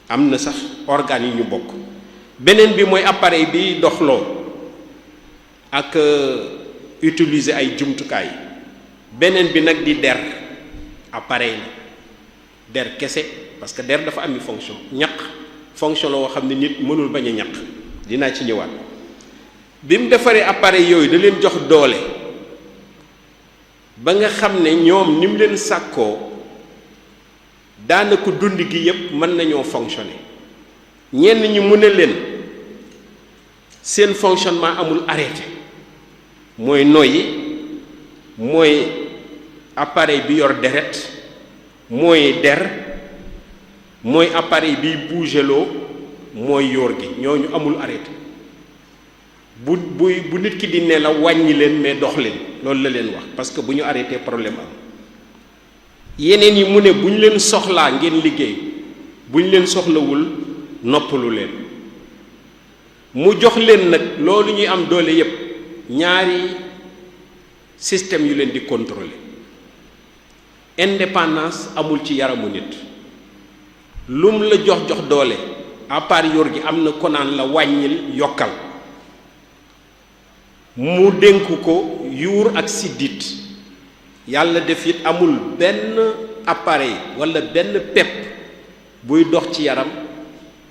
am na sax organes yi ñu bokk beneen bi mooy appareil bi doxloo ak utiliser ay jumtukaay beneen bi nag di der appareil la der kese parce que der dafa ami fonction ñaq fonction la woo xam ne nit mënul bañ a ñaq dinaa ci ñëwaat bi mu defaree appareil yooyu da leen jox doole ba nga xam ne ñoom ni mu leen sàkkoo daanaka dund gi yépp mën nañoo fonctionner ñenn ñi mu ne leen seen fonctionnement amul arrêté mooy noyyi mooy appareil bi yor deret mooy der mooy appareil biy bougeloo mooy yor gi ñooñu amul arrêté bu nit ki di nelaw wàññi leen mais dox leen loolu la leen wax parce que bu ñu arrêté problème am yeneen yi mu ne bu ñu leen soxlaa ngeen liggéey bu ñu leen soxlawul noppalu leen mu jox leen nag loolu ñuy am doole yépp ñaari système yu leen di contrôler indépendance amul ci yaramu nit lum la jox doole à part yor gi am na ko naan la wàññil yokkal mu dénk ko yuur ak siddit yàlla def it amul benn appareil walla benn pepp buy dox ci yaram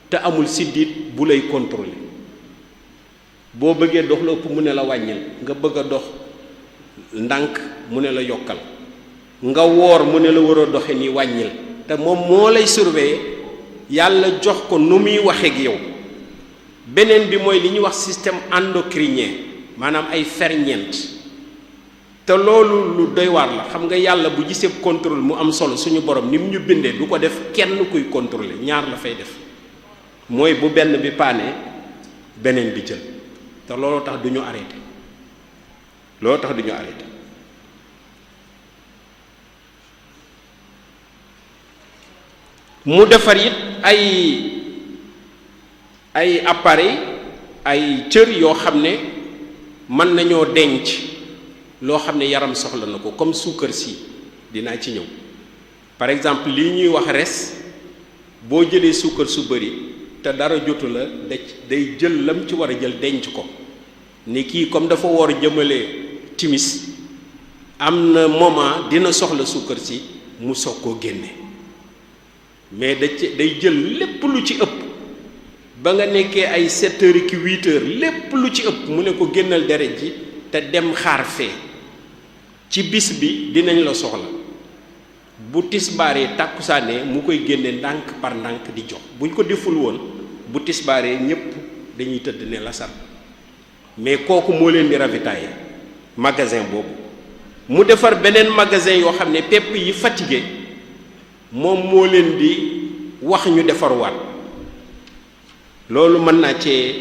te amul siddit bu lay contrôler boo bëggee dox la ëpp mu ne la wàññil nga bëgg a dox ndànk mu ne la yokkal nga woor mu ne la war a doxe ni wàññil te moom moo lay surveiller yàlla jox ko nu muy waxee ak yow beneen bi mooy li ñuy wax système endocrinien maanaam ay ferñeent te loolu lu doy waar la xam nga yàlla bu gisee contrôle mu am solo suñu borom ni mu ñu bindee du ko def kenn kuy contrôler ñaar la fay def mooy bu benn bi paane beneen bi jël te looloo tax du ñu arrêté mu defar it ay appareil ay cër yoo xam ne mën nañoo denc loo xam ne yaram soxla na ko comme suukar si dinaa ci ñëw par exemple lii ñuy wax res boo jëlee suukar su bari te dara jotu la day jël lam ci war a jël denc ko ni kii comme dafa war jëmale timis am na moment dina soxla suukar si mu soog koo génne mais day jël lépp lu ci ëpp ba nga nekkee ay 7 heures ki 8 heures lépp lu ci ëpp mu ne ko génnal deret ji te dem xaar fee ci bis bi dinañ la soxla bu tisbaaree tàkkusaanee mu koy génne ndànk par ndànk di jox buñ ko deful woon bu tisbaaree ñépp dañuy tëdd ne lasar mais kooku moo leen di ravitailler magasin boobu mu defar beneen magasin yoo xam ne pepp yi fatigué moom moo leen di wax ñu defarwaat loolu mën naa cee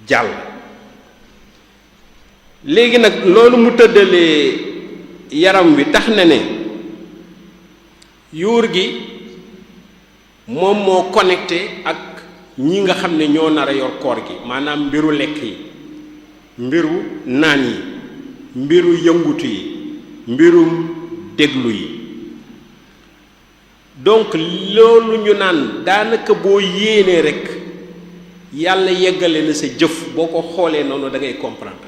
jàll léegi nag loolu mu tëddalee yaram wi tax na ne yuur gi moom moo connecté ak ñi nga xam ne ñoo nar a yor koor gi maanaam mbiru lekk yi mbiru naan yi mbiru yëngutu yi mbirum déglu yi donc loolu ñu naan daanaka boo yéenee rekk yàlla yeggale na sa jëf boo ko xoolee noonu da ngay comprendre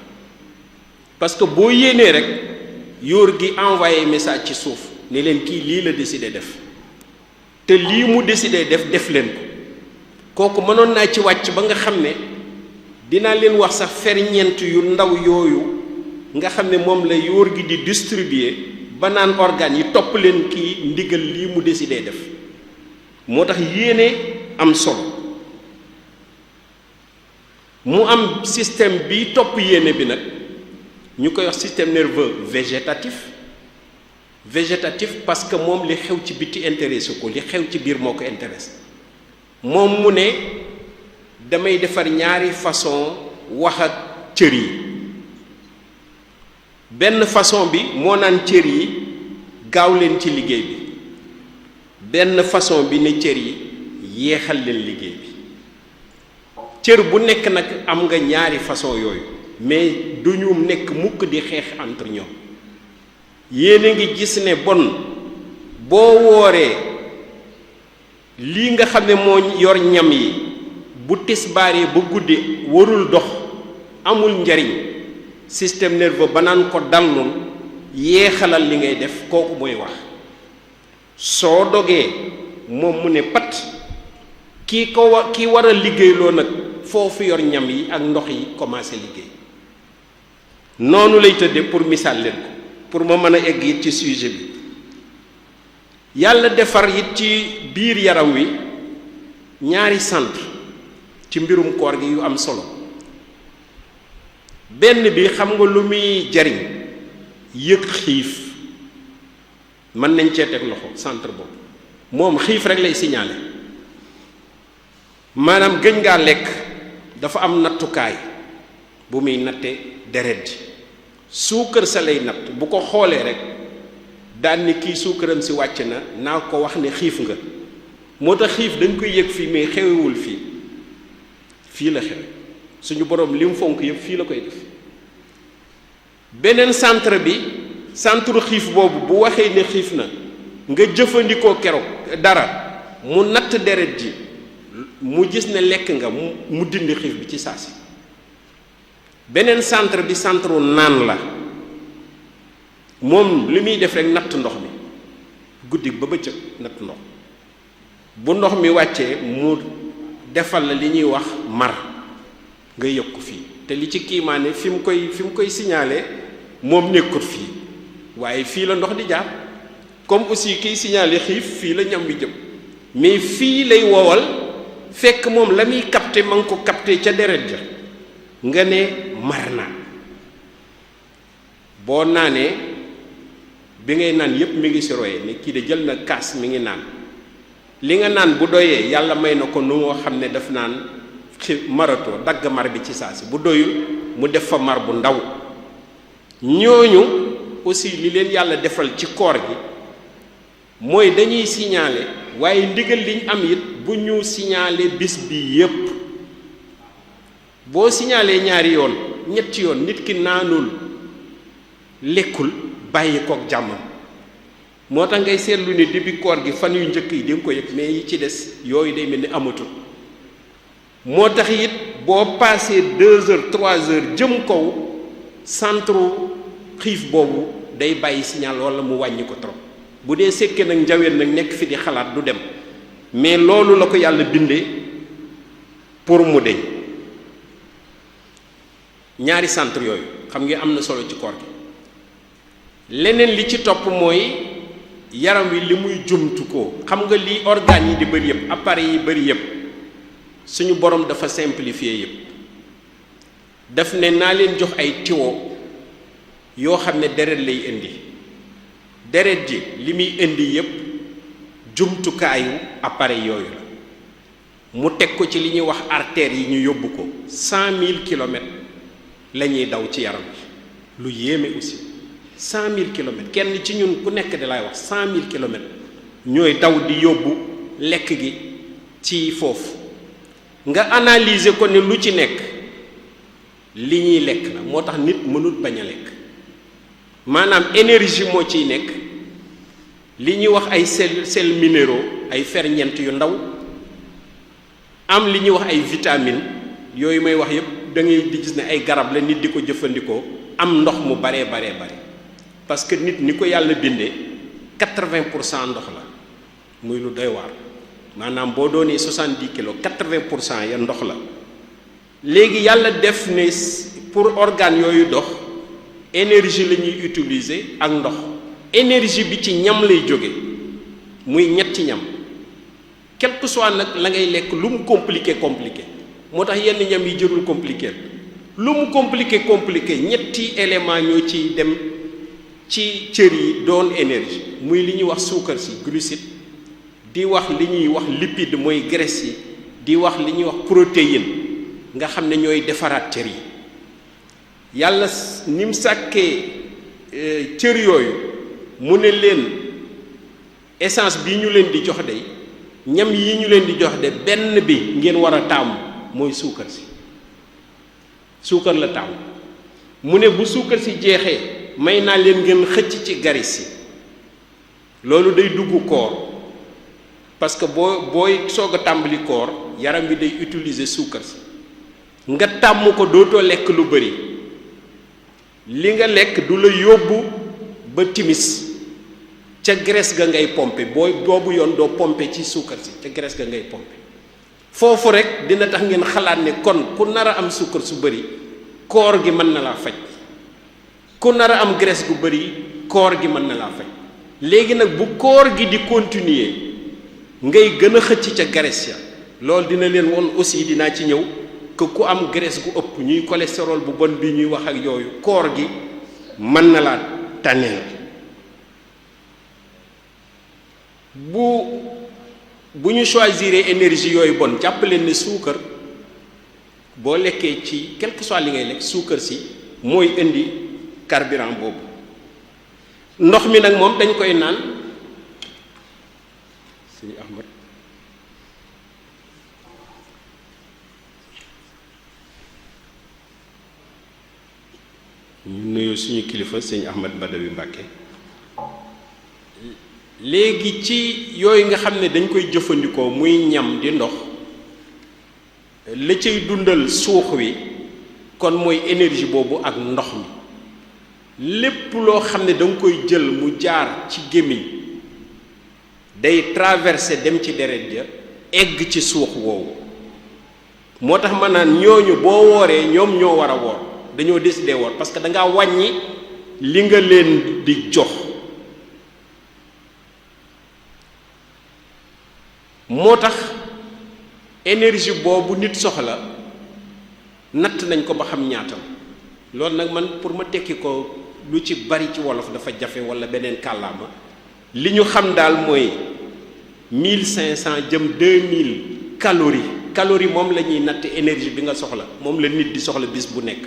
parce que boo yéenee rekk yóor gi envoyé message ci suuf ne leen kii lii la décidé def te lii mu décidé def leen ko kooku mënoon naa ci wàcc ba nga xam ne dinaa leen wax sax ferñeent yu ndaw yooyu nga xam ne moom la yóor gi di distribuer ba naan organes yi topp leen kii ndigal lii mu décidé def moo tax yéene am solo mu am système bi topp yéene bi nag ñu koy wax système nerveux végétatif parce que moom li xew ci biti intéressé ko li xew ci biir moo ko intéressé moom mu ne damay defar ñaari façon wax ak cër yi benn façon bi moo naan cër yi gaaw leen ci liggéey bi benn façon bi ne cër yi yeexal leen liggéey bi cër bu nekk nag am nga ñaari façon yooyu mais du ñu nekk mukk di xeex entre ñoom yéen a ngi gis ne bon boo wooree lii nga xam ne moo yor ñam yi bu tisbaaree ba guddi warul dox amul njariñ système nerveux ba naan ko dallul yeexalal li ngay def kooku mooy wax soo dogee moom mu ne pat kii war a liggéeyloo nag foofu yor ñam yi ak ndox yi commencé liggéey noonu lay tëdde pour misaal leen ko pour ma mën a egg it ci sujet bi yàlla defar it ci biir yaram wi ñaari centre ci mbirum koor gi yu am solo benn bi xam nga lu muy jariñ yëg xiif mën nañ cee teg loxo centre boobu moom xiif rek lay signaler maanaam gëñ ngaa lekk dafa am nattukaay bu muy natte deret ji suukar sa lay natt bu ko xoolee rek daan ni kii suukaram si wàcc na naa ko wax ne xiif nga moo tax xiif dañ koy yëg fii mais xewewul fii la xewe suñu borom li mu fonk yëpp fii la koy def beneen centre bi centre xiif boobu bu waxee ne xiif na nga jëfandikoo keroog dara mu natt deret ji mu gis ne lekk nga mu dindi xiif bi ci saasi beneen centre bi centre naan la moom li muy def rek natt ndox mi guddi ba bëccëg natt ndox bu ndox mi wàccee mu defal la li ñuy wax mar nga yëg ko fii te li ci kiimaane fi mu koy signalé moom nekkut fii waaye fii la ndox di jaar comme aussi kiy signalé xiif fii la ñam wi jëm mais fii lay wowal fekk moom la muy capté ma ngi ko capté ca deret ja nga ne mar naa boo naanee bi ngay naan yépp mi ngi si roye ne kii de jël na kaas mi ngi naan li nga naan bu doyee yàlla may na ko nu moo xam ne daf naan maratoo dagg mar bi ci saa si bu doyul mu def fa mar bu ndaw ñooñu aussi li leen yàlla defal ci koor gi mooy dañuy signaler waaye ndigal liñ am it bu ñu signaler bis bi yépp boo signaler ñaari yoon ñetti yoon nit ki naanul lekkul bàyyi kook jàmmam moo tax ngay seetlu ni début koor gi fan yu njëkk yi di nga ko yëg mais yi ci des yooyu day mel ni amatul moo tax it boo passé 2 heures 3 heures jëm kaw centre xiif boobu day bàyyi signal walla mu wàññi ko trop bu dee sekkee nag njaween nag nekk fi di xalaat du dem mais loolu la ko yàlla bindee pour mu deñ ñaari centre yooyu xam nga am na solo ci koor gi leneen li ci topp mooy yaram wi li muy jumtukoo xam nga li organes yi di bëri yëpp appareils yi bëri yëpp suñu borom dafa simplifier yëpp daf ne naa leen jox ay tiwo yoo xam ne deret lay indi deret ji li muy indi yëpp jumtukaayu appareil yooyu la mu teg ko ci li ñuy wax artères yi ñu yóbbu ko 100 000 kilomètres la ñuy daw ci yaram bi lu yéeme aussi 100 000 kilomètres kenn ci ñun ku nekk di lay wax 100 000 kilomètres ñooy daw di yóbbu lekk gi ci foofu nga analyser ko ne lu ci nekk li ñuy lekk la moo tax nit mënut bañ a lekk maanaam énergie moo ciy nekk li ñuy wax ay sels minéraux ay ferñeent yu ndaw am li ñuy wax ay vitamines yooyu may wax yépp da ngay di gis ne ay garab la nit di ko jëfandikoo am ndox mu baree parce que nit ni ko yàlla bindee 80% ndox la muy lu doy waar maanaam boo doonee 70 kilos 80% ya ndox la léegi yàlla def ne pour organes yooyu dox énergie la ñuy utiliser ak ndox énergie bi ci ñam lay jóge muy ñetti ñam quel que soit nag la ngay lekk lu mu compliqué moo tax yenn ñam yi jërul compliqué lu mu compliqué ñetti élément ñoo ciy dem ci cër yi doon énergie muy li ñuy wax suukar si glucide di wax li ñuy wax lipide mooy graisse yi di wax li ñuy wax protéine nga xam ne ñooy defaraat cër yi yàlla ni mu sàkkee cër yooyu mu ne leen essence bi ñu leen di jox de ñam yi ñu leen di jox de benn bi ngeen war a taamu mooy suukar si suukar la taamu mu ne bu suukar si jeexee may naa leen ngeen xëcc ci garis yi loolu day dugg koor parce que booy soog a tàmbali koor yaram bi day utiliser suukar si nga tàmm ko dootoo lekk lu bari li nga lekk du la yóbbu ba timis ca graisse ga ngay pomper boobu yoon doo pomper ci suukar si ca graisse ga ngay pomper foofu rek dina tax ngeen xalaat ne kon ku nar a am suukar su bari koor gi mën na laa faj ku nar a am graisse gu bari koor gi mën na laa faj léegi nag bu koor gi di continuer ngay gën a xëcc ca graisse ya loolu dina leen woon aussi dinaa ci ñëw que ku am graisse gu ëpp ñuy cholestérol bu bon bi ñuy wax ak yooyu koor gi mën na laa tànneel bu ñu choisir énergie yooyu bon jàpp leen ne suukar boo lekkee ci quel que soit li ngay lekk suukar si mooy indi carburant boobu ndox mi nag moom dañ koy naan sëñ Ahmad ñu nuyu suñu kilifa sëñ Ahmad Badawi Mbàkke léegi ci yooyu nga xam ne dañ koy jëfandikoo muy ñam di ndox la cay dundal suux wi kon mooy énergie boobu ak ndox mi lépp loo xam ne da nga koy jël mu jaar ci gémmiñ day traverser dem ci deret ja egg ci suux woowu moo tax ma naan ñooñu boo wooree ñoom ñoo war a woor dañoo décidé woor parce que da ngaa wàññi li nga leen di jox moo tax énergie boobu nit soxla natt nañ ko ba xam ñaatam loolu nag man pour ma tekki ko lu ci bari ci wolof dafa jafe walla beneen kàllaama li ñu xam daal mooy 1500 jëm 2000 calories moom la ñuy natt énergie bi nga soxla moom la nit di soxla bis bu nekk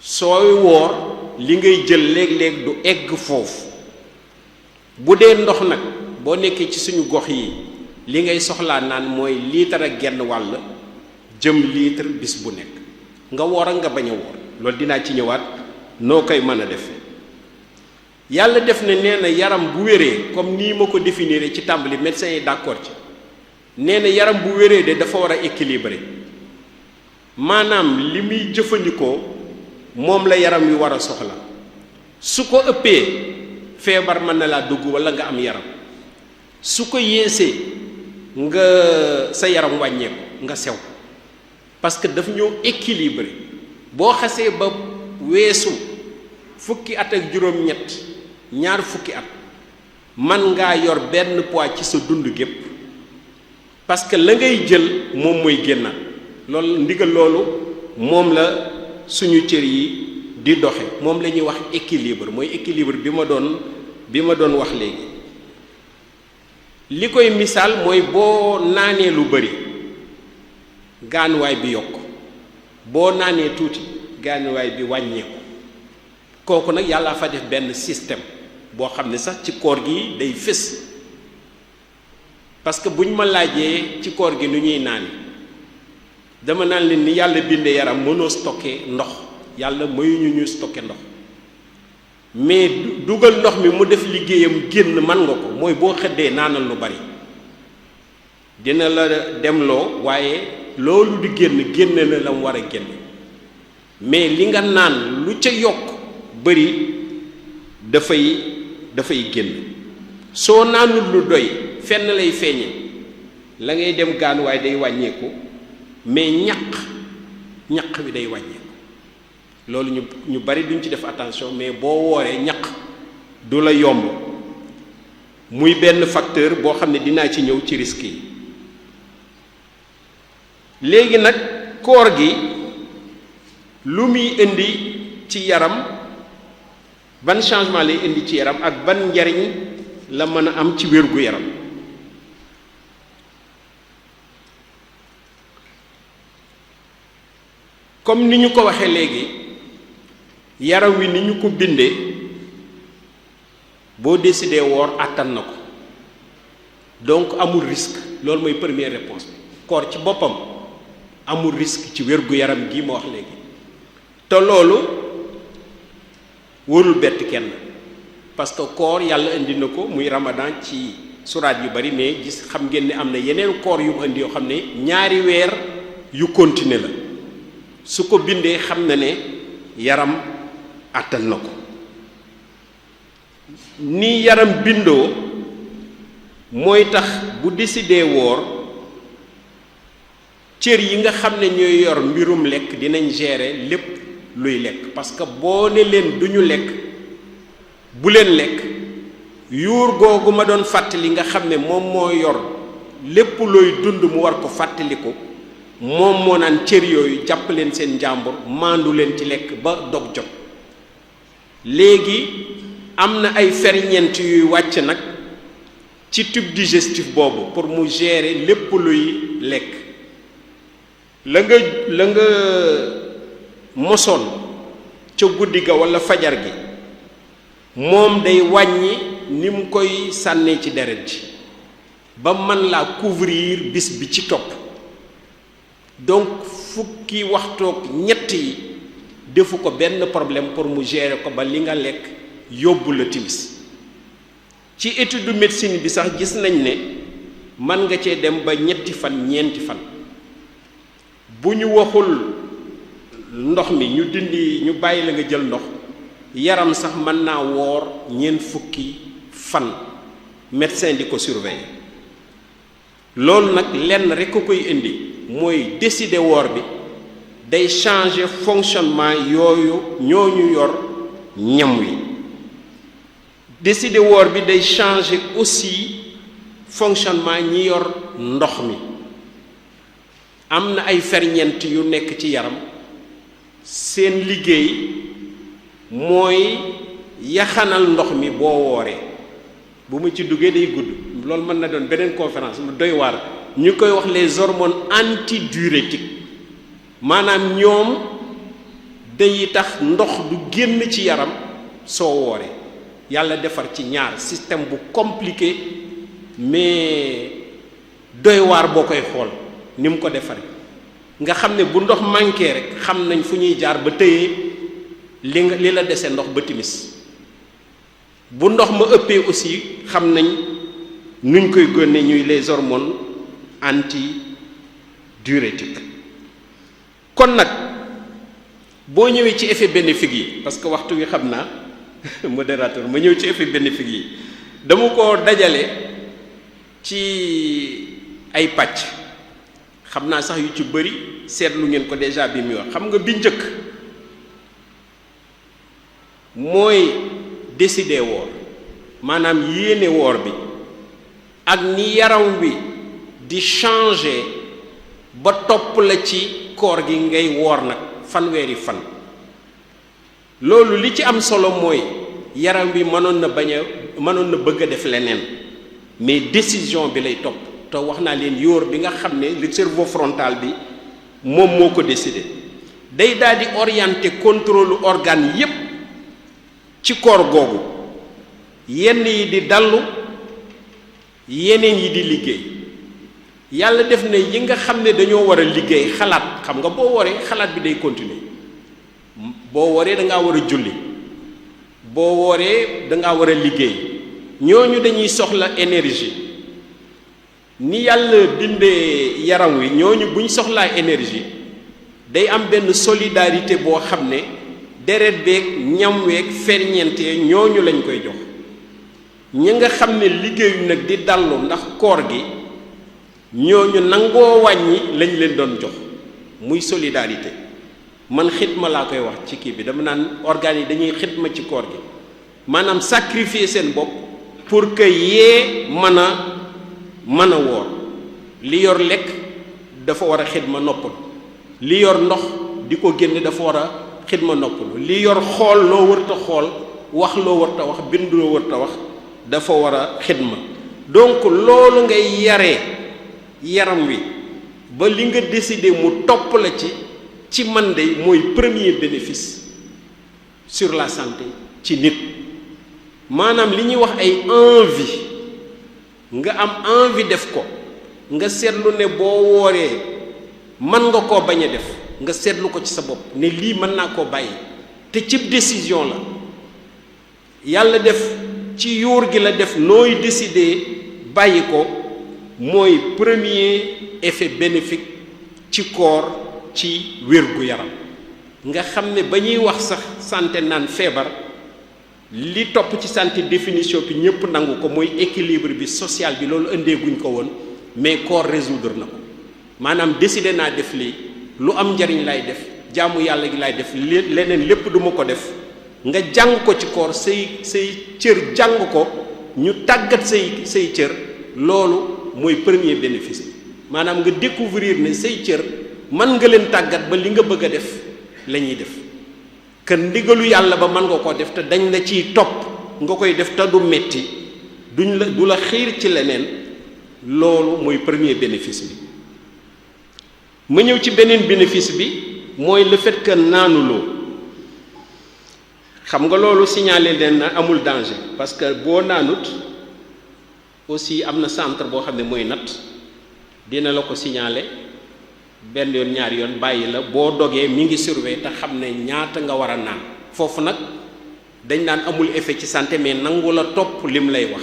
sooy woor li ngay jël léeg-léeg du egg foofu bu dee ndox nag boo nekkee ci suñu gox yi li ngay soxlaa naan mooy litre ak genn wàll jëm litre bis bu nekk nga woor ak nga bañ a woor loolu dinaa ci ñëwaat noo koy mën a def yàlla def na nee na yaram bu wéree comme nii ma ko définir ci tàmbali médecins yi d'accord ci nee na yaram bu wéree de dafa war a équilibré maanaam li muy jëfandikoo moom la yaram wi war a soxla su ko ëppee feebar mën na laa dugg walla nga am yaram su ko yéesee nga sa yaram wàññeeku nga sew parce que daf ñëw équilibré boo xasee ba weesu fukki at ak juróom-ñett ñaar fukki at man ngaa yor benn poids ci sa dund gépp parce que la ngay jël moom mooy génnaat loolu ndigal loolu moom la suñu cër yi di doxe moom la ñuy wax équilibre mooy équilibre bi ma doon wax léegi li koy misaal mooy boo naanee lu bari gaanuwaay bi yokk boo naanee tuuti gaanuwaay bi wàññeeku kooku nag yàlla fa def benn système boo xam ne sax ci koor gi day fés parce que buñ ma laajee ci koor gi nu ñuy naan dama naan leen ni yàlla bindee yaram mënoo stocké ndox yàlla mayuñu ñu stocké ndox mais dugal ndox mi mu def liggéeyam génn man nga ko mooy boo xëddee naanal lu bari dina la demloo waaye loolu di génn na la mu war a génn mais li nga naan lu ca yokk bari dafay génn soo naanul lu doy fenn lay feeñe la ngay dem gaanuwaay day wàññeeku mais ñaq bi day wàññeeku loolu ñu bari duñ ci def attention mais boo wooree ñaq du la yomb muy benn facteur boo xam ne dinaa ci ñëw ci risque yi léegi nag koor gi lu muy indi ci yaram ban changement lay indi ci yaram ak ban njariñ la mën a am ci wér gu yaram comme ni ñu ko waxee léegi yaram wi ni ñu ko bindee boo décidé woor àttan na ko donc amul risque loolu mooy première réponse bi koor ci boppam amul risque ci wér gu yaram gi ma wax léegi te loolu warul bett kenn parce que koor yàlla indi na ko muy ramadan ci suraat yu bari mais gis xam ngeen ne am na yeneen koor yu mu indi yoo xam ne ñaari weer yu continuer la su ko bindee xam na ne yaram àttan na ko ni yaram bindoo mooy tax bu décidé woor cër yi nga xam ne ñooy yor mbirum lekk dinañ gérer lépp luy lekk parce que boo ne leen duñu lekk bu leen lekk yuur googu ma doon fàttali nga xam ne moom moo yor lépp looy dund mu war ko fàttaliku moom moo naan cër yooyu jàpp leen seen njàmbur maandu leen ci lekk ba dog jot léegi am na ay ferñeent yuy wàcc nag ci tube digestif boobu pour mu gérer lépp luy lekk la nga mosoon ca guddi ga walla fajar gi moom day wàññi ni mu koy sànnee ci deret ji ba man laa couvrir bis bi ci topp donc fukki waxtoog ñett yi defu ko benn problème pour mu gérer ko ba li nga lekk yóbbu la timis ci étude médecine bi sax gis nañ ne man nga cee dem ba ñetti fan ñeenti fan bu ñu waxul ndox mi ñu bàyyi la nga jël ndox yaram sax mën naa woor ñeent fukki fan médecin di ko surveiller loolu nag lenn rekk ko koy indi mooy décider woor bi day changer fonctionnement yooyu ñooñu yor ñam wi décider woor bi day changer aussi fonctionnement ñi yor ndox mi am na ay ferñeent yu nekk ci yaram seen liggéey mooy yaxanal ndox mi boo wooree bu mu ci duggee day gudd loolu mën na doon beneen conférence lu doy waar ñu koy wax les hormones antidiurétiques maanaam ñoom day tax ndox du génn ci yaram soo wooree yàlla defar ci ñaar système bu compliqué mais doy waar boo koy xool ni mu ko defaree nga xam ne bu ndox manqué rek xam nañ fu ñuy jaar ba tëyee li la dese ndox ba timis bu ndox ma ëppee aussi xam nañ nuñ koy génne ñuy les hormones antidiurétiques kon nag boo ñëwee ci effet bénéfique yi parce que waxtu wi xam naa modérateur ma ñëw ci effet bénéfique yi dama ko dajale ci ay pàcc xam naa sax yu ci bëri seetlu ngeen ko déjà bi muy wax xam nga bi njëkk mooy décider woor maanaam yéene woor bi ak ni yaram wi di changer ba topp la ci koor gi ngay woor nag fanweeri fan loolu li ci am solo mooy yaram bi mënoon na bëgg a def leneen mais décision bi lay topp te wax naa leen yóor bi nga xam ne le cerveau frontal bi moom moo ko décidé day daal di orienter contrôle organe yépp ci koor googu yenn yi di dallu yeneen yi di liggéey yàlla def ne yi nga xam ne dañoo war a liggéey xalaat xam nga boo waree xalaat bi day continuer boo waree da ngaa war a julli boo waree da ngaa war a liggéey ñooñu dañuy soxla énergie ni yàlla bindee yaram wi ñooñu buñ soxlaa énergie day am benn solidarité boo xam ne deret beeg ñam weeg ferñeente ñooñu lañ koy jox ñi nga xam ne liggéeyu nag di dallu ndax koor gi ñooñu nangoo wàññi lañ leen doon jox muy solidarité man xitma laa koy wax ci kii bi dama naan organes yi dañuy xitma ci koor gi maanaam sacrifier seen bopp pour que yee mën a woor li yor lekk dafa war a xitma noppalu li yor ndox di ko génne dafa war a xitma noppalu li yor xool loo wërta xool wax loo wërta wax bind loo wërta wax dafa war a xitma donc loolu ngay yaree yaram wi ba li nga décider mu topp la ci man de mooy premier bénéfice sur la santé ci nit maanaam li ñuy wax ay envie nga am envie def ko nga seetlu ne boo wooree mën nga koo bañ a def nga seetlu ko ci sa bopp ne lii mën naa koo bàyyi te cib décision la yàlla def ci yuur gi la def nooy décider bàyyi ko mooy premier effet bénéfique ci koor ci wér-gu-yaram nga xam ne ba ñuy wax sax santé naan feebar li topp ci santé définition bi ñëpp nangu ko mooy équilibre bi social bi loolu indeeguñ ko woon mais koor résoudre na ko maanaam décider naa def lii lu am njariñ lay def jaamu yàlla gi lay def leneen lépp duma ko def nga jàng ko ci koor say cër jàng ko ñu tàggat say cër loolu mooy premier bénéfice maanaam nga découvrir ne say cër mën nga leen tàggat ba li nga bëgg a def la ñuy def que ndigalu yàlla ba mën nga koo def te dañ la ciy topp nga koy def te du metti du la xiir ci leneen loolu mooy premier bénéfice bi ma ñëw ci beneen bénéfice bi mooy le fait que naanuloo xam nga loolu signalé leen na amul danger parce que boo naanut aussi am na centre boo xam ne mooy natt dina la ko signalé benn yoon ñaari yoon bàyyi la boo dogee mi ngi surveiller te xam ne ñaata nga war a naan foofu nag dañ naan amul effet ci santé mais nangu la topp lim lay wax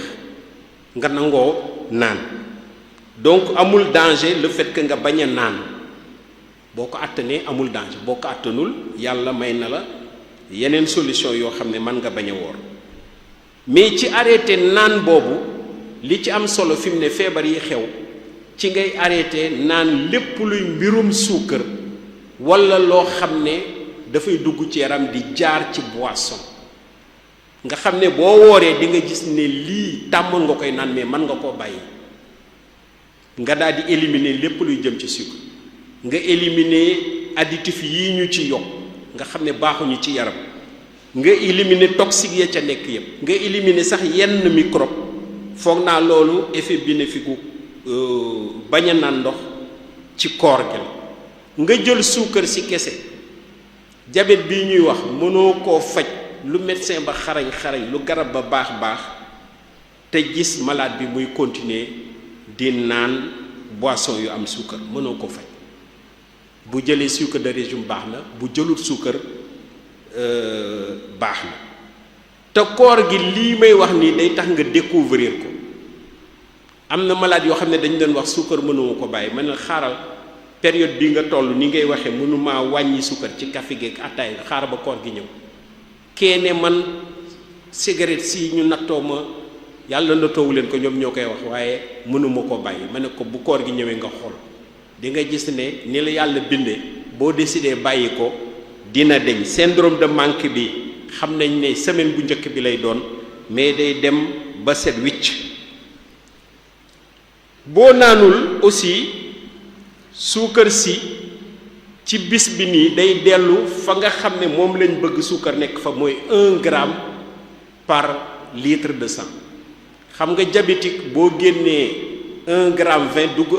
nga nangoo naan donc amul danger le fait que nga bañ a naan boo ko àttanee amul danger boo ko àttanul yàlla may na la yeneen solution yoo xam ne mën nga bañ a woor mais ci arrêté naan boobu li ci am solo fi mu ne feebar yi xew ci ngay arrêté naan lépp luy mbirum suukar walla loo xam ne dafay dugg ci yaram di jaar ci boisson nga xam ne boo wooree di nga gis ne lii tàmmoon nga koy naan mais mën nga koo bàyyi nga daal di éliminer lépp luy jëm ci sucre nga éliminer additif yii ñu ci yokk nga xam ne baaxuñu ci yaram nga éliminer toxique ya ca nekk yépp nga éliminer sax yenn microbe foog naa loolu effet bénéfique bañ a naan ndox ci koor gi la nga jël suukar si kese diabète bii ñuy wax mënoo koo faj lu médecin ba xarañ lu garab ba baax te gis malade bi muy continuer di naan boisson yu am suukar mënoo ko faj bu jëlee sucre de régime baax na bu jëlut suukar baax na te koor gi lii may wax nii day tax nga découvrir ko am na malade yoo xam ne dañu doon wax suukar mënuma ko bàyyi man na xaaral période bi nga toll ni ngay waxee mënumaa wàññi suukar ci café geeg ataay xaaral ba koor gi ñëw keene man cigarette si ñu nattoo ma yàlla nattoowu leen ko ñoom ñoo koy wax waaye mënuma koo bàyyi ma ne ko bu koor gi ñëwee nga xool di nga gis ne ni la yàlla bindee boo décidé bàyyi ko dina deñ syndrome de manque bi xam nañ ne semaine bu njëkk bi lay doon mais day dem ba set wicc. boo naanul aussi suukar si ci bis bi nii day dellu fa nga xam ne moom lañ bëgg suukar nekk fa mooy 1 gramme par litre de sang. xam nga diabétique boo génnee 1 gramme 20 dugg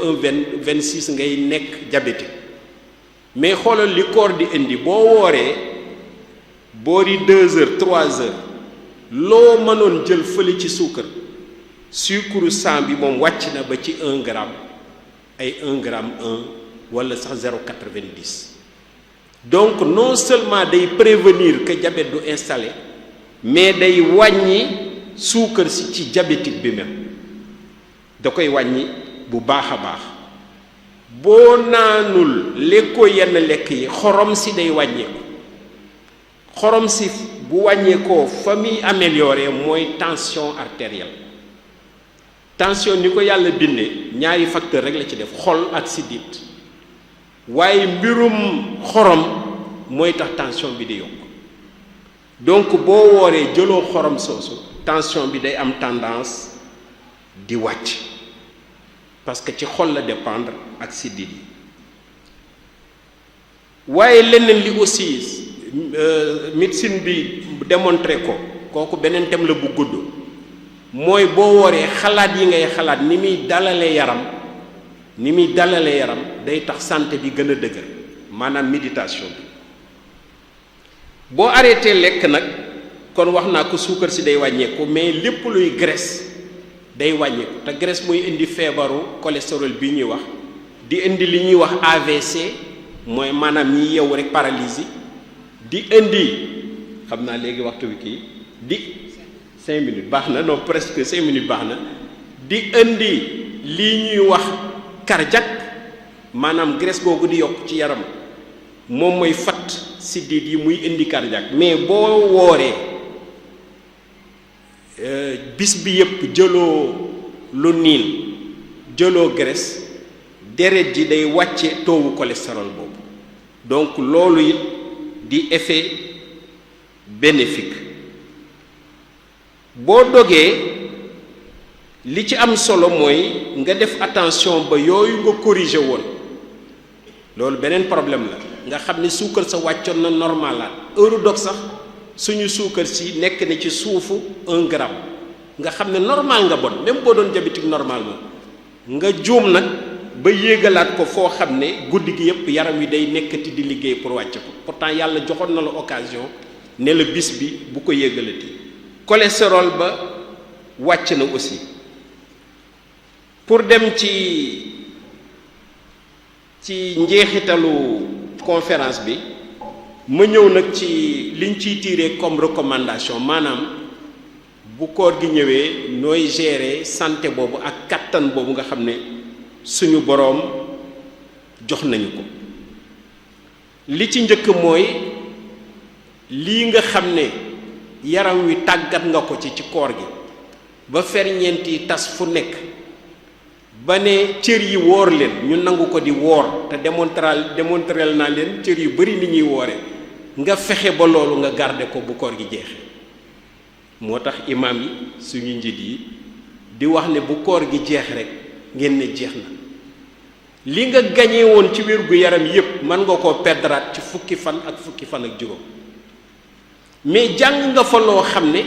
26 ngay nekk diabétique mais xoolal li koor di indi boo wooree boori 2 heures 3 heures loo mënoon jël fële ci suukar sucre sang bi moom wàcc na ba ci 1 gramme ay 1 gramme 1 wala sax 0,90. donc non seulement day prévenir que diabète du installé mais day wàññi suukar si ci diabétique bi même da koy wàññi bu baax a baax. boo naanul lekkoo yenn lekk yi xorom si day wàññeeku. xorom si bu wàññeekoo fa muy amélioré mooy tension artérielle. tension ni ko yàlla bindee ñaari facteur rek la ci def xol ak sidit waaye mbirum xorom mooy tax tension bi di yokk. donc boo wooree jëloo xorom soosu tension bi day am tendance di wàcc parce que ci xol la dépendre ak sidit yi. waaye leneen li aussi médecine bi démontré ko kooku beneen thème la bu gudd mooy boo wooree xalaat yi ngay xalaat ni muy dalalee yaram day tax santé bi gën a dëgër maanaam méditation bi. boo arrêté lekk nag kon wax naa ko suukar si day wàññeeku mais lépp luy graisse day wàññeeku te graisse muy indi feebaru cholestérol bi ñuy wax di indi li ñuy wax AVC mooy maanaam ñi yeewu rek paralysie di indi xam naa léegi waxtu wi kii di 5 minutes baax na non presque 5 minutes baax na di indi lii ñuy wax cardiaque maanaam graisse googu di yokk ci yaram moom mooy fat siddiit yi muy indi cardiaque. mais boo wooree bis bi yépp jëloo lu niin jëloo graisse deret ji day wàcce toowu cholestérol boobu donc loolu it di effet bénéfique. boo dogee li ci am solo mooy nga def attention ba yooyu nga corriger woon loolu beneen problème la nga xam ne suukar sa wàccoon na normal la heure dog sax suñu suukar si nekk na ci suufu 1 gramme nga xam ne normal nga bon même boo doon diabétique normalement nga juum nag ba yéegalaat ko foo xam ne guddi gi yépp yaram wi day nekkati di liggéey pour wàcc ko pourtant yàlla joxoon na la occasion ne la bis bi bu ko yéegalati. cholestérol ba wàcc na aussi. pour dem ci njeexitalu conférence bi ma ñëw nag ci liñ ciy tirer comme recommandation maanaam bu koor gi ñëwee nooy gérer santé boobu ak kattan boobu nga xam ne suñu boroom jox nañu ko. li ci njëkk mooy lii nga xam ne yaram wi tàggat nga ko ci koor gi ba ferñeent yi tas fu nekk ba ne cër yi woor leen ñu nangu ko di woor te démontrel naa leen cër yu bari ni ñuy woore nga fexe ba loolu nga garder ko bu koor gi jeexee. moo tax imaam yi suñu njiit yi di wax ne bu koor gi jeex rek ngeen ne jeex na li nga gañe woon ci wér gu yaram yépp mën nga koo perdraat ci fukki fan ak juróom mais jàng nga fa loo xam ne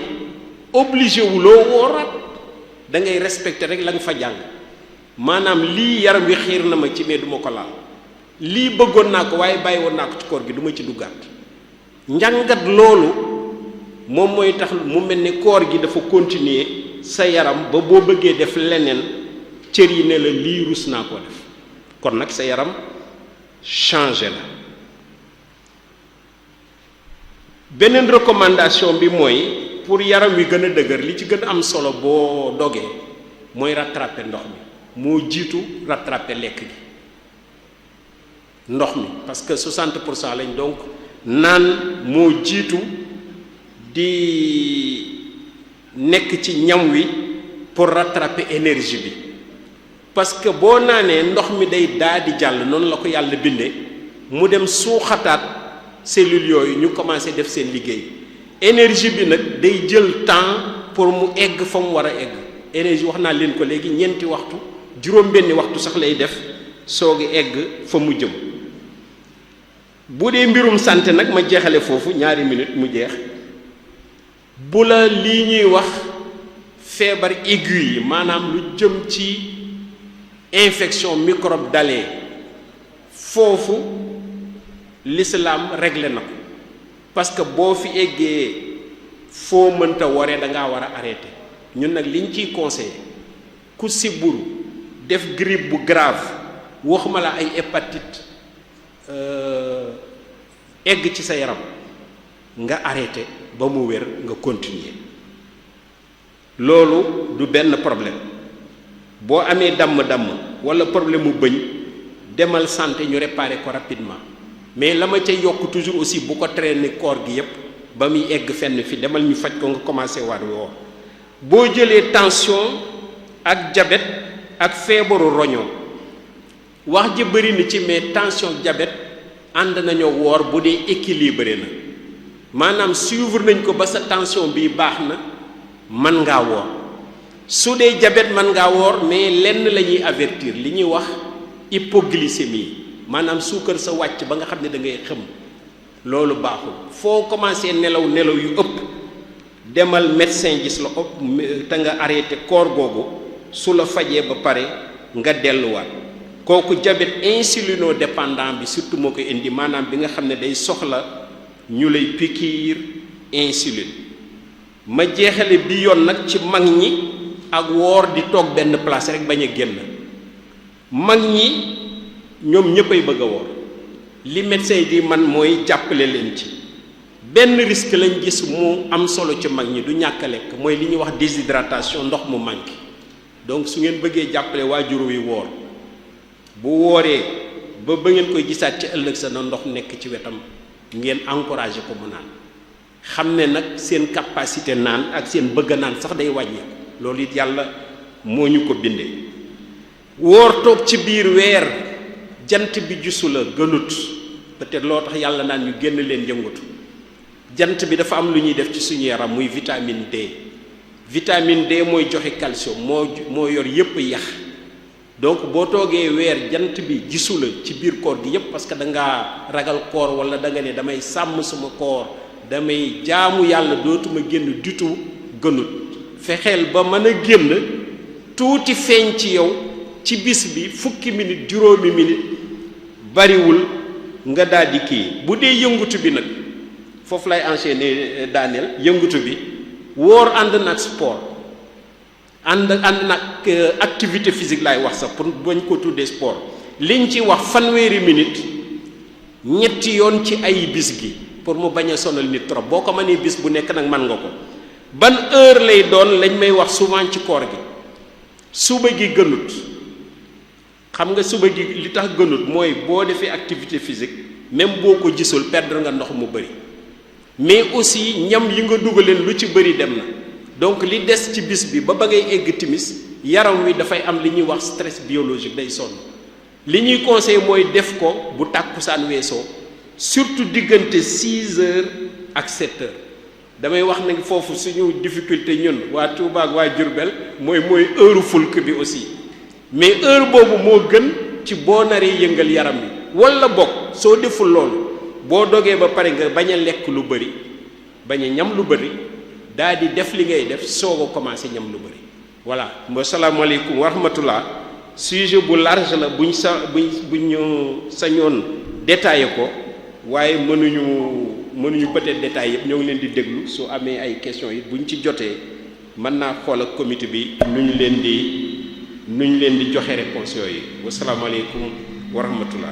obligé wu loo wooraat da ngay respecter rek la nga fa jàng maanaam lii yaram wi xiir na ma ci mais duma ko laal lii bëggoon naa ko waaye bàyyi woon naa ko ci koor gi duma ci duggaat njàngat loolu moom mooy tax mu mel ne koor gi dafa continuer sa yaram ba boo bëggee def leneen cër yi ne la lii rus naa ko def kon nag sa yaram changé la. beneen recommandation bi mooy pour yaram wi gën a dëgër li ci gën a am solo boo dogee mooy rattraper ndox mi moo jiitu rattraper lekk gi ndox mi parce que 60% lañ donc naan moo jiitu di nekk ci ñam wi pour rattraper énergie bi parce que boo naanee ndox mi day daa di jàll noonu la ko yàlla bindee mu dem suuxataat cellules yooyu ñu commencé def seen liggéey énergie bi nag day jël temps pour mu egg fa mu war a egg. énergie wax naa leen ko léegi ñeenti waxtu juróom-benni waxtu sax lay def soogi egg fa mu jëm. bu dee mbirum santé nag ma jeexale foofu ñaari minute mu jeex. bu la lii ñuy wax feebar aigu yi maanaam lu jëm ci infection microbe dalee foofu l'islam réglé na ko parce que boo fi eggee foo mënta waree da ngaa war a arrêté ñun nag liñ ciy conseillé ku siburu def grippe bu grave waxuma la ay hépatite egg ci sa yaram nga arrêté ba mu wér nga continuer loolu du benn problème boo amee damm-damm wala problème mu bëñ demal santé ñu réparer ko rapidement mais la ma ca yokk toujours aussi bu ko traîner koor gi yépp ba muy egg fenn fi demal ñu faj ko nga commencé waat woor boo jëlee tension ak diabète ak feebaru roño wax ji bëri na ci mais tension diabète ànd nañoo woor bu dee équilibré na maanaam suivre nañ ko ba sa tension bi baax na mën ngaa woor su dee diabète mën ngaa woor mais lenn la ñuy avertir li ñuy wax hypoglycémie maanaam suukar sa wàcc ba nga xam ne da ngay xëm loolu baaxul foo commencé nelaw yu ëpp demal médecin gis la ëpp te nga arrêté koor googu su la fajee ba pare nga delluwaat kooku diabète insulinodépendant bi surtout moo koy indi maanaam bi nga xam ne day soxla ñu lay pikiir insuline ma jeexale bi yoon nag ci mag ñi ak woor di toog benn place rek bañ a génn mag ñi ñoom ñëppay bëgg a woor li médecin di man mooy jàppale leen ci benn risque lañ gis mu am solo ci mag ñi du ñàkk a lekk mooy li ñuy wax déshydratation ndox mu manqué donc su ngeen bëggee jàppale waajur wi woor bu wooree ba ngeen koy gisaat ci ëllëg sa na ndox nekk ci wetam ngeen encouragé ko mu naan xam ne nag seen capacité naan ak seen bëgg naan sax day wàññeeku loolu it yàlla moo ñu ko bindee woor toog ci biir weer jant bi gisu la gënut peut-être loo tax yàlla naan ñu génn leen yëngatu jant bi dafa am lu ñuy def ci suñu yaram muy vitamine D vitamine D mooy joxe calcium moo yor yépp yax donc boo toogee weer jant bi gisu la ci biir koor gi yépp parce que da ngaa ragal koor wala da nga ne damay sàmm sama koor damay jaamu yàlla dootuma génn du tout gënut fexeel ba mën a génn tuuti feeñ ci yow ci bis bi fukki minute juróomi minute bariwul nga daal di kii bu dee yëngutu bi nag foofu lay enchaîner daaneel yëngutu bi woor ànd nag sport ànd nag activité physique laay wax sax pour bañ ko tuddee sport liñ ci wax fanweeri minute ñetti yoon ci ay bis gi pour mu bañ a sonal nit trop boo ko mënee bis bu nekk nag mën nga ko ban heure lay doon lañ may wax souvent ci koor gi suba gi gënut xam nga suba gi li tax gënut mooy boo defee activité physique même boo ko gisul perdre nga ndox mu bëri mais aussi ñam yi nga dugaleen lu ci bëri dem na donc li des ci bis bi ba ngay egg timis yaram wi dafay am li ñuy wax stress biologique day sonn li ñuy conseil mooy def ko bu tàkkusaan weesoo surtout diggante 6 heures ak 7 heures damay wax nag foofu suñu difficulté ñun waa Touba ak waa Diourbel mooy heure fulk bi aussi mais heure boobu moo gën ci boo naree yëngal yaram bi wala bokk soo deful loolu boo dogee ba pare nga bañ a lekk lu bëri bañ a ñam lu bëri daal di def li ngay def soog a commencé ñam lu bëri voilà asalaamaaleykum wa rahmatullah sujet bu large la buñ ñu sañoon détaillé ko waaye mënuñu peut-être détaillé yëpp ñoo ngi leen di déglu su amee ay questions yi buñ ci jotee mën naa xool ak comité bi nu ñu leen di joxe réponse yooyu wasalaamaaleykum wa rahmatullah